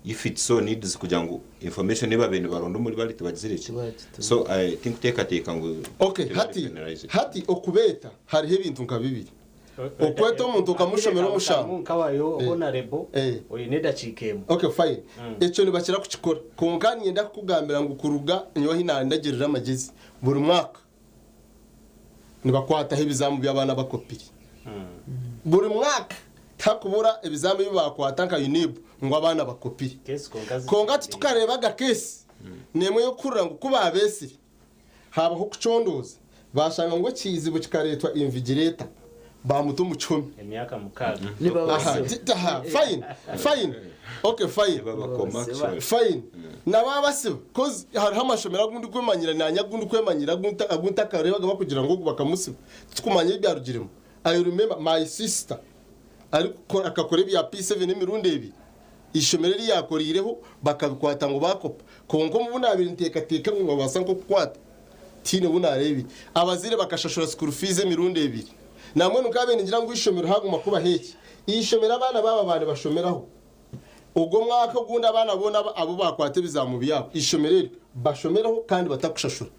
if it so needs kugira ngu information ei babaire nibaronda omuri bari tibagizire ki. So tinkuteekateeka ngu Okay, tibari hati penalized. hati okubeeta hariho ebintu nka bibiri. Okweta omuntu okamushomera omushango. Nkawayo honorable oine edakiika emwe. Okay fine. Ekyo nibakira kukikora. Kwonka niinyenda kukugambira ngu kuruga nyowe ahi naandagirira amagyezi, buri mwaka nibakwataho ebizaamu by'abaana abakopire. Buri mwaka tihakubura ebizaamu ebi baakwata nka UNEB ngu abaana bakopire. Kwonka titukareebaga keesi n'emwe y'okuhurira ngu ku baabeetsire Haabaho okucondooza, baashanga ngu ekizibu kikareetwa invigireeta, baamuta omu kihome. Emyaka mukaaga. Aha, ti- aha, fine, fine, okay, fine. Nibabakoma actually. Fine. Na baabasiba, coz hariho amashomero agu ndikwemanyira naanye agu ndikwemanyira agu nta- agu ntakareebaga bakugira ngu ogu bakamusiba. Titukumanya ebyarugiremu. I remember my sister arikukora akakora ebya P7 emirundi ebiri. Eishomero eri yaakoreireho bakabikwata ngu baakopa. Kwonka omu bu naabaire niteekateeka ngu nibabaasa nk'okukwata, tihaine bu naareebire. Abazaire bakashashura school fees emirundi ebiri. Nambwenu nkaabaire ningira ngu eishomero haaguma kubaho eki, eishomero abaana baaba baanibashomeraho, ogwo omwaka ogundi abaana boona abu baakwata ebizaamu byabo, eishomero eryo bashomereho kandi batakushashura.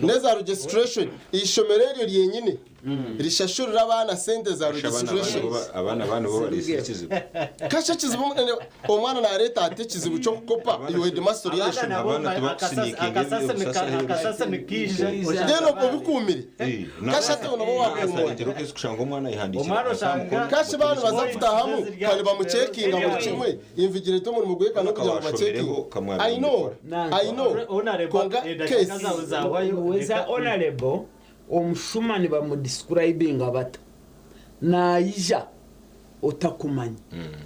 N'eza registration, eishomero eryo ryenyine rishashurire abaana sente za registration. Abaana ba nibo bareetsire ekizibu. Kasha ekizibu omwana nareeta ata ekizibu ky'okukopa iwe headmaster ori aha ishomero. Abaana tibakusiniikinga Then obikuumire. Kasha ati noba wakuumire. Kushanga omwana ayehandiikire akaha mukono. Kasha baaba nibaza kutahamu kandi bamucekinga buri kimwe invigilator omurimo gwe kandi n'okugira ngu bacekinge. I know, I know. Kwonka case. Weza honorable omushuma nibamudescribinga bata? Naija otakumanya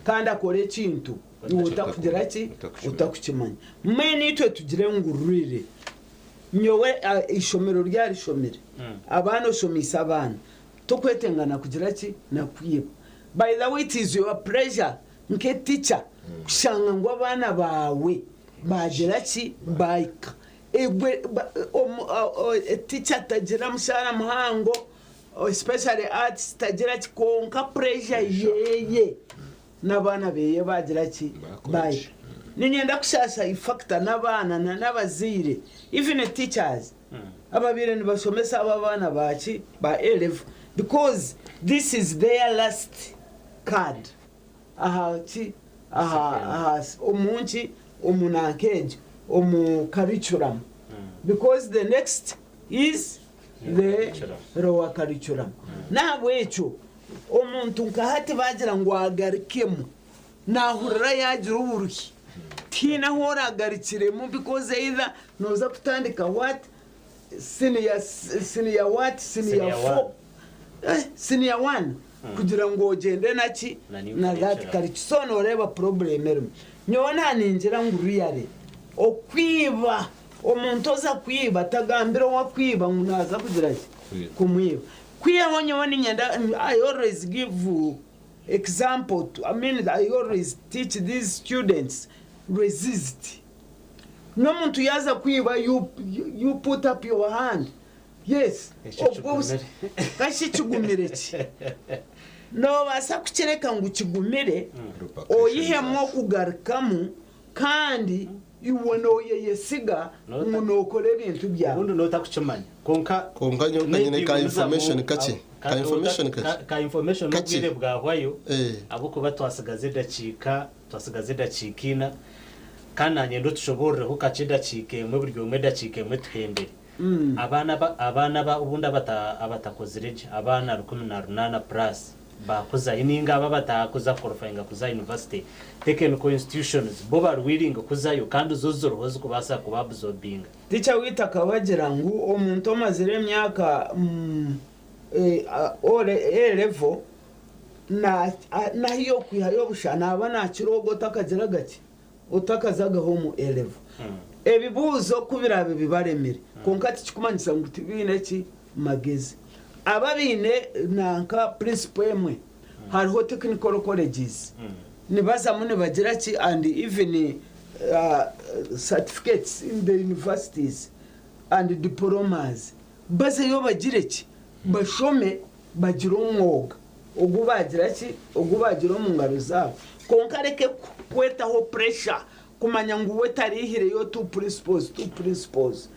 kandi akora ekintu iwe otakugira ki? Otakukimanya. Mbwenu itwe tugire ngu really nyowe eishomero ryarishomire, abaana oshomeise abaana, tokwetenga na kugira ki? Na kwiba. By the way it is your pleasure nke teacher kushanga ngu abaana baawe baagira ki? Baahika. Egwe teacher tagira mushaara muhango especially arts tagira ki kwonka pressure yeye n'abaana beye bagira ki? Baahika. Niinyenda kushaasha factor n'abaana na n'abazaire even teachers ababaire nibashomesa abo abaana ba ki? Ba A level because this is their last card. Aha ki? Aha, aha, omu nki? Omu nanka egyo, omu curriculum. Because the next is the lower curriculum. N'ahabw'ekyo omuntu nka hati baagira ngu agarukemu, naahurira yaagira oburuhi. Tihaine ahu oragarukiremu because either nooza kutandika what senior senior what senior Senior four eh, senior one kugira ngu ogyende naki Na new na that curriculum. curriculum. So nooreeba problem erimu. Nyowe naningira ngu really okwiba omuntu oza kwiba tagambira owakwiba ngu naaza kugira ki kumwiba. Kwihaho nyowe niinyenda I always give example to, I mean I always teach these students resist. N'omuntu yaaza kwiba you, you put up your hand. Yes. Ekyo Of course. kigumire. Kashi kigumire ki? Noobaasa kukireka ngu kigumire oyihemu okugarukamu kandi iwe nooyeyesiga ngu nookora ebintu byawe. Obundi nootakukimanya kwonka Kwonka nyowe kanyine ka information kakye. Ka information kakye. Ka information Kakye. n'obwire bwahwayo ahabw'okuba twasigaza edakiika twasigaza edakiika ina kandi naanye otushobororeho kakye edakiika emwe buri omwe edakiika emwe tuhendere. Abaana aba- abaana aba obundi abata abatakozire gye abaana 18 plus bakuzayo ninga aba abatakuza qualifyinga kuza university technical institutions bo bari willing kuzayo kandi zo ziriho zikubaasa kuba absorbinga. Teacher waitu akabagira ngu omuntu omazire emyaka eh, a- ore- A level na- a- nahi yokwihayo busha naba nakira ogwo otakagira gaki otakazagaho omu A level. Ebibuuzo ku biraabe bibaremire kwonka tikikumanyisa ngu tibiine ki magezi. Aba baine nanka principle emwe hariho technical colleges nibazamu nibagira ki and even certificates in the universities and diplomas bazeyo bagire ki bashome bagire omwoga ogu bagira ki ogu bagira omu ngaro zaabo kwonka areke kwetaho pressure kumanya ngu we tarihireyo two principles two principles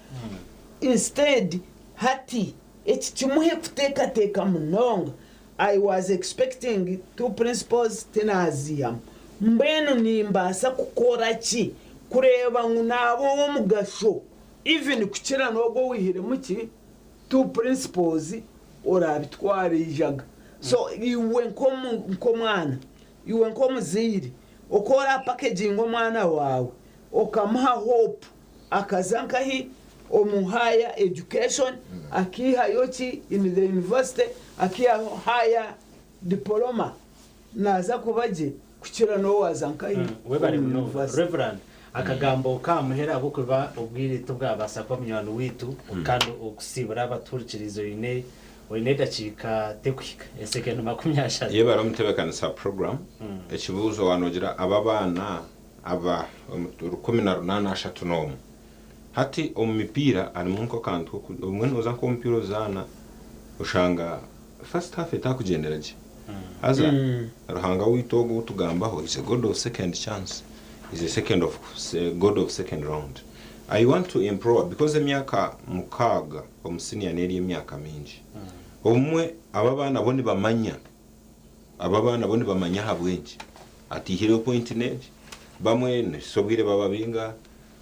instead hati eki kimuhe kuteekateeka munonga I was expecting two principles tinazihamu mbwenu nimbaasa kukora ki kureeba ngu naaba ow'omugasho even kukira n'ogwo owihiremu ki two principles orabitwara eijaga so iwe nk'omwana iwe nk'omuzaire oku orapakeginga omwana waawe okamuha hope akaza nkahi omu higher education akihayo ki in the university akihayo higher diploma naza kuba gye kukira n'owaza nkahi Webare omu munonga university. Reverend, akagambo kamuhera ahabw'okuba obwire tibwabaasa kuba munywani waitu kandi okusiibura abatuhurikiriize oine oine edakiika tekuhika esekendi 30. Yebare omutebekanisa program ekibuuzo wanogira aba abaana aba 1831 hati omu mipiira harimu nk'akantu k'oku- obumwe nooza nk'omupiira ozaana oshanga first half etakugyendera gye haza Ruhanga waitu ogu outugambaho is a god of second chance is a second of god of second round I want to implore because emyaka 6 omu senior n'eri emyaka mingi obumwe aba abaana bo nibamanya aba abaana bo nibamanya ahabw'enki ataihireho point n'egi bamwe nihisa obwire bababinga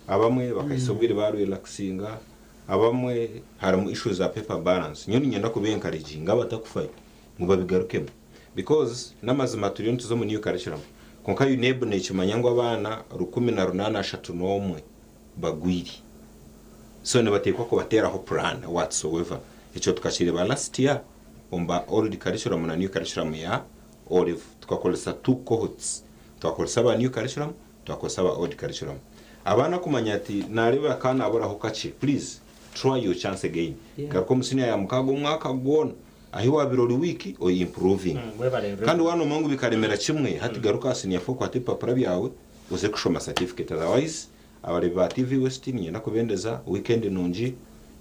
abamwe bakahisa obwire barelaxinga abamwe harimu issues za paper balance nyowe niinyenda kuba encouraginga abatakufayo ngu babigarukemu because n'amazima turiyo nituza omu new curriculum kwonka UNEB nekimanya ngu abaana 1831 bagwire so nibateekwa kubateeraho plan whatsoever ekyo tukakireeba last year omu ba old curriculum na new curriculum ya olive tukakoresa two cohorts twakoresa aba new curriculum twakoresa aba old curriculum abaana kumanya ati nareeba ka naburaho kakye please try your chance again garuka omu senior ya 6 omwaka gwona ahi wabire ori weak oyi improving Webare. kandi wanoma ngu bikaremera kimwe hati garuka aha senior 4 kwata ebipapura byawe oze kushoma certificate otherwise abareebi ba TV West niinyenda kubendeza weekend nungi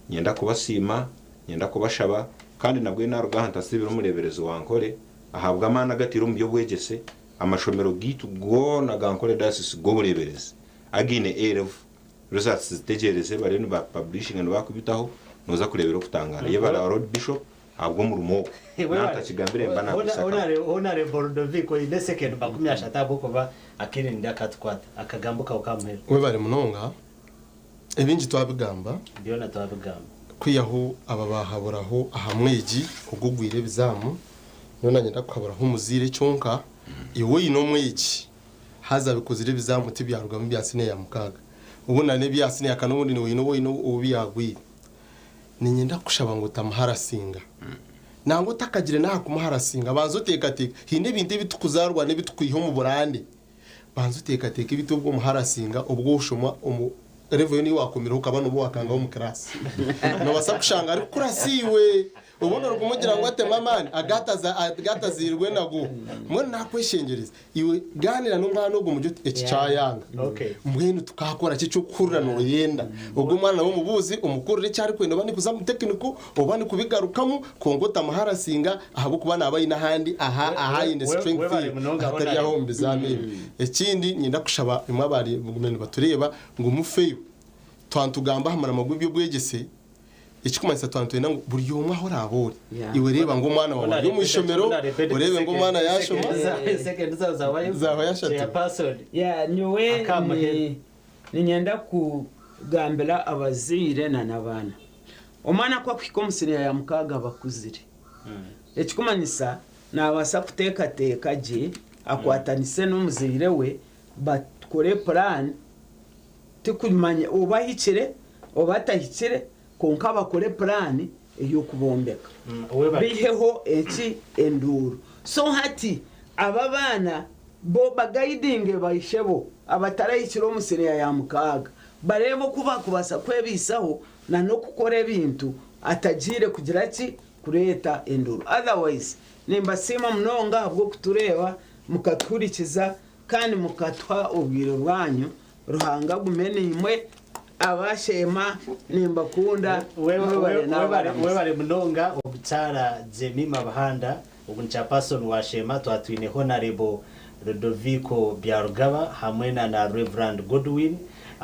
niinyenda kubasiima niinyenda kubashaba kandi nabwe naruga aha ntasiibire omureeberezi wa Nkore ahabw'amaani agataire omu by'obwegyese amashomero gaitu goona ga Nkore Diocese g'obureeberezi againe A level results zitegyereze bariyo niba publishinga nibakubitaho nooza kureebera okutangara yebare our Lord Bishop ahabw'omurimo ogwo nantakigambire mba nakwisa akabi. Honorable Ludovico oine sekendi 30 ahabw'okuba akaire nindi akatukwata akagambo kawe kamuheru. Webare munonga ebingi twabigamba. Byona twabigamba. Kwihaho aba bahaburaho aha mwegi ogwo ogwire ebizaamu nyowe nanyenda kuhaburaho omuzaire kyonka iwe oine omwegi. Haza bikozire ebizamu tibyarugamu bya siniya ya mukaaga. Obundi na n'ebya siniya kana obundi niiwe oine obu byagwire. Niinyenda kukushaba ngu otamuharasinga. Nangwa otakagire n'aha kumuharasinga, banza oteekateeke. Haine ebintu ebi turikuzaarwa n'ebi turikwiha omu burande. Banza oteekateeke ebintu obu omuharasinga obu oshoma omu level yoona ei waakomireho okaba nooba waakangaho omu kiraasi. Noobaasa kushanga arikukurasa iwe. Obundi orikumugira ngu atemu amaani agu atazairwe nago. Mbwenu naakweshengyereza, iwe gaaniira n'omwana ogwo omugire oti eki kyayanga. Mbwenu tukaakora ki eky'okuhurira nooyenda? Ogwo omwana nawe omubuuze, omukorere eki arikwenda oba nikuza omu tekiniko oba nikubigarukamu kwonka otamuharasinga ahabw'okuba naaba aine ahandi ahu aine strength ye ahatari aho omu bizamu ebi. Ekindi niinyenda kushaba imwe abarikuba nibatureeba ngu mufeyo. Twaba nitugamba aha murimo gw'eby'obwegyese, Ekikumanyisa twaba nitwenda ngu buri omwe ahu oraabe ori, iwe reeba ngu omwana waawe ari omu ishomero, oreebe ngu omwana yaashoma, zaabayo ashatu. Yeah, nyowe niinyenda kugambira abazaire na n'abaana. Omwana ku akuhika omu siniya ya mukaaga aba akuzire. Ekikumanyisa naabaasa kuteekateeka gye akwatanise n'omuzaire we bakore puraani Tikumanya oba ahikire oba atahikire kwonka bakore puraani ey'okubombeka baiheho enki enduuru. So hati abo abaana bo bagaidinge baishebo abatarahikire omu siniya ya mukaaga bareebe oku bakubaasa kwebaisaho na n'okukora ebintu atagiire kugira ki kureeta enduuru. Otherwise nimbasiima munonga ahabw'okutureeba mukatuhurikiza kandi mukatuha obwire bwanyu. Ruhanga agume naimwe abasheema nimbakunda mwebare nabaramuza. Webare munonga omukyara Jemima Buhanda ogu ni chairperson wa Sheema twatwine Honarebo Ludovico Byarugaba hamwe na na Rev Godwin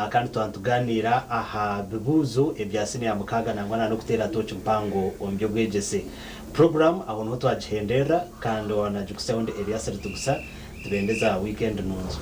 kandi twaba nituganiira aha bibuuzo ebya siniya mukaaga nangwa na n'okuteera tooki mpango omu by'obwegyese. Program aho niho twagihenderera kandi owa nagikutsyaho ndi Elias Rutigusa. Tubendeza weekend nungi.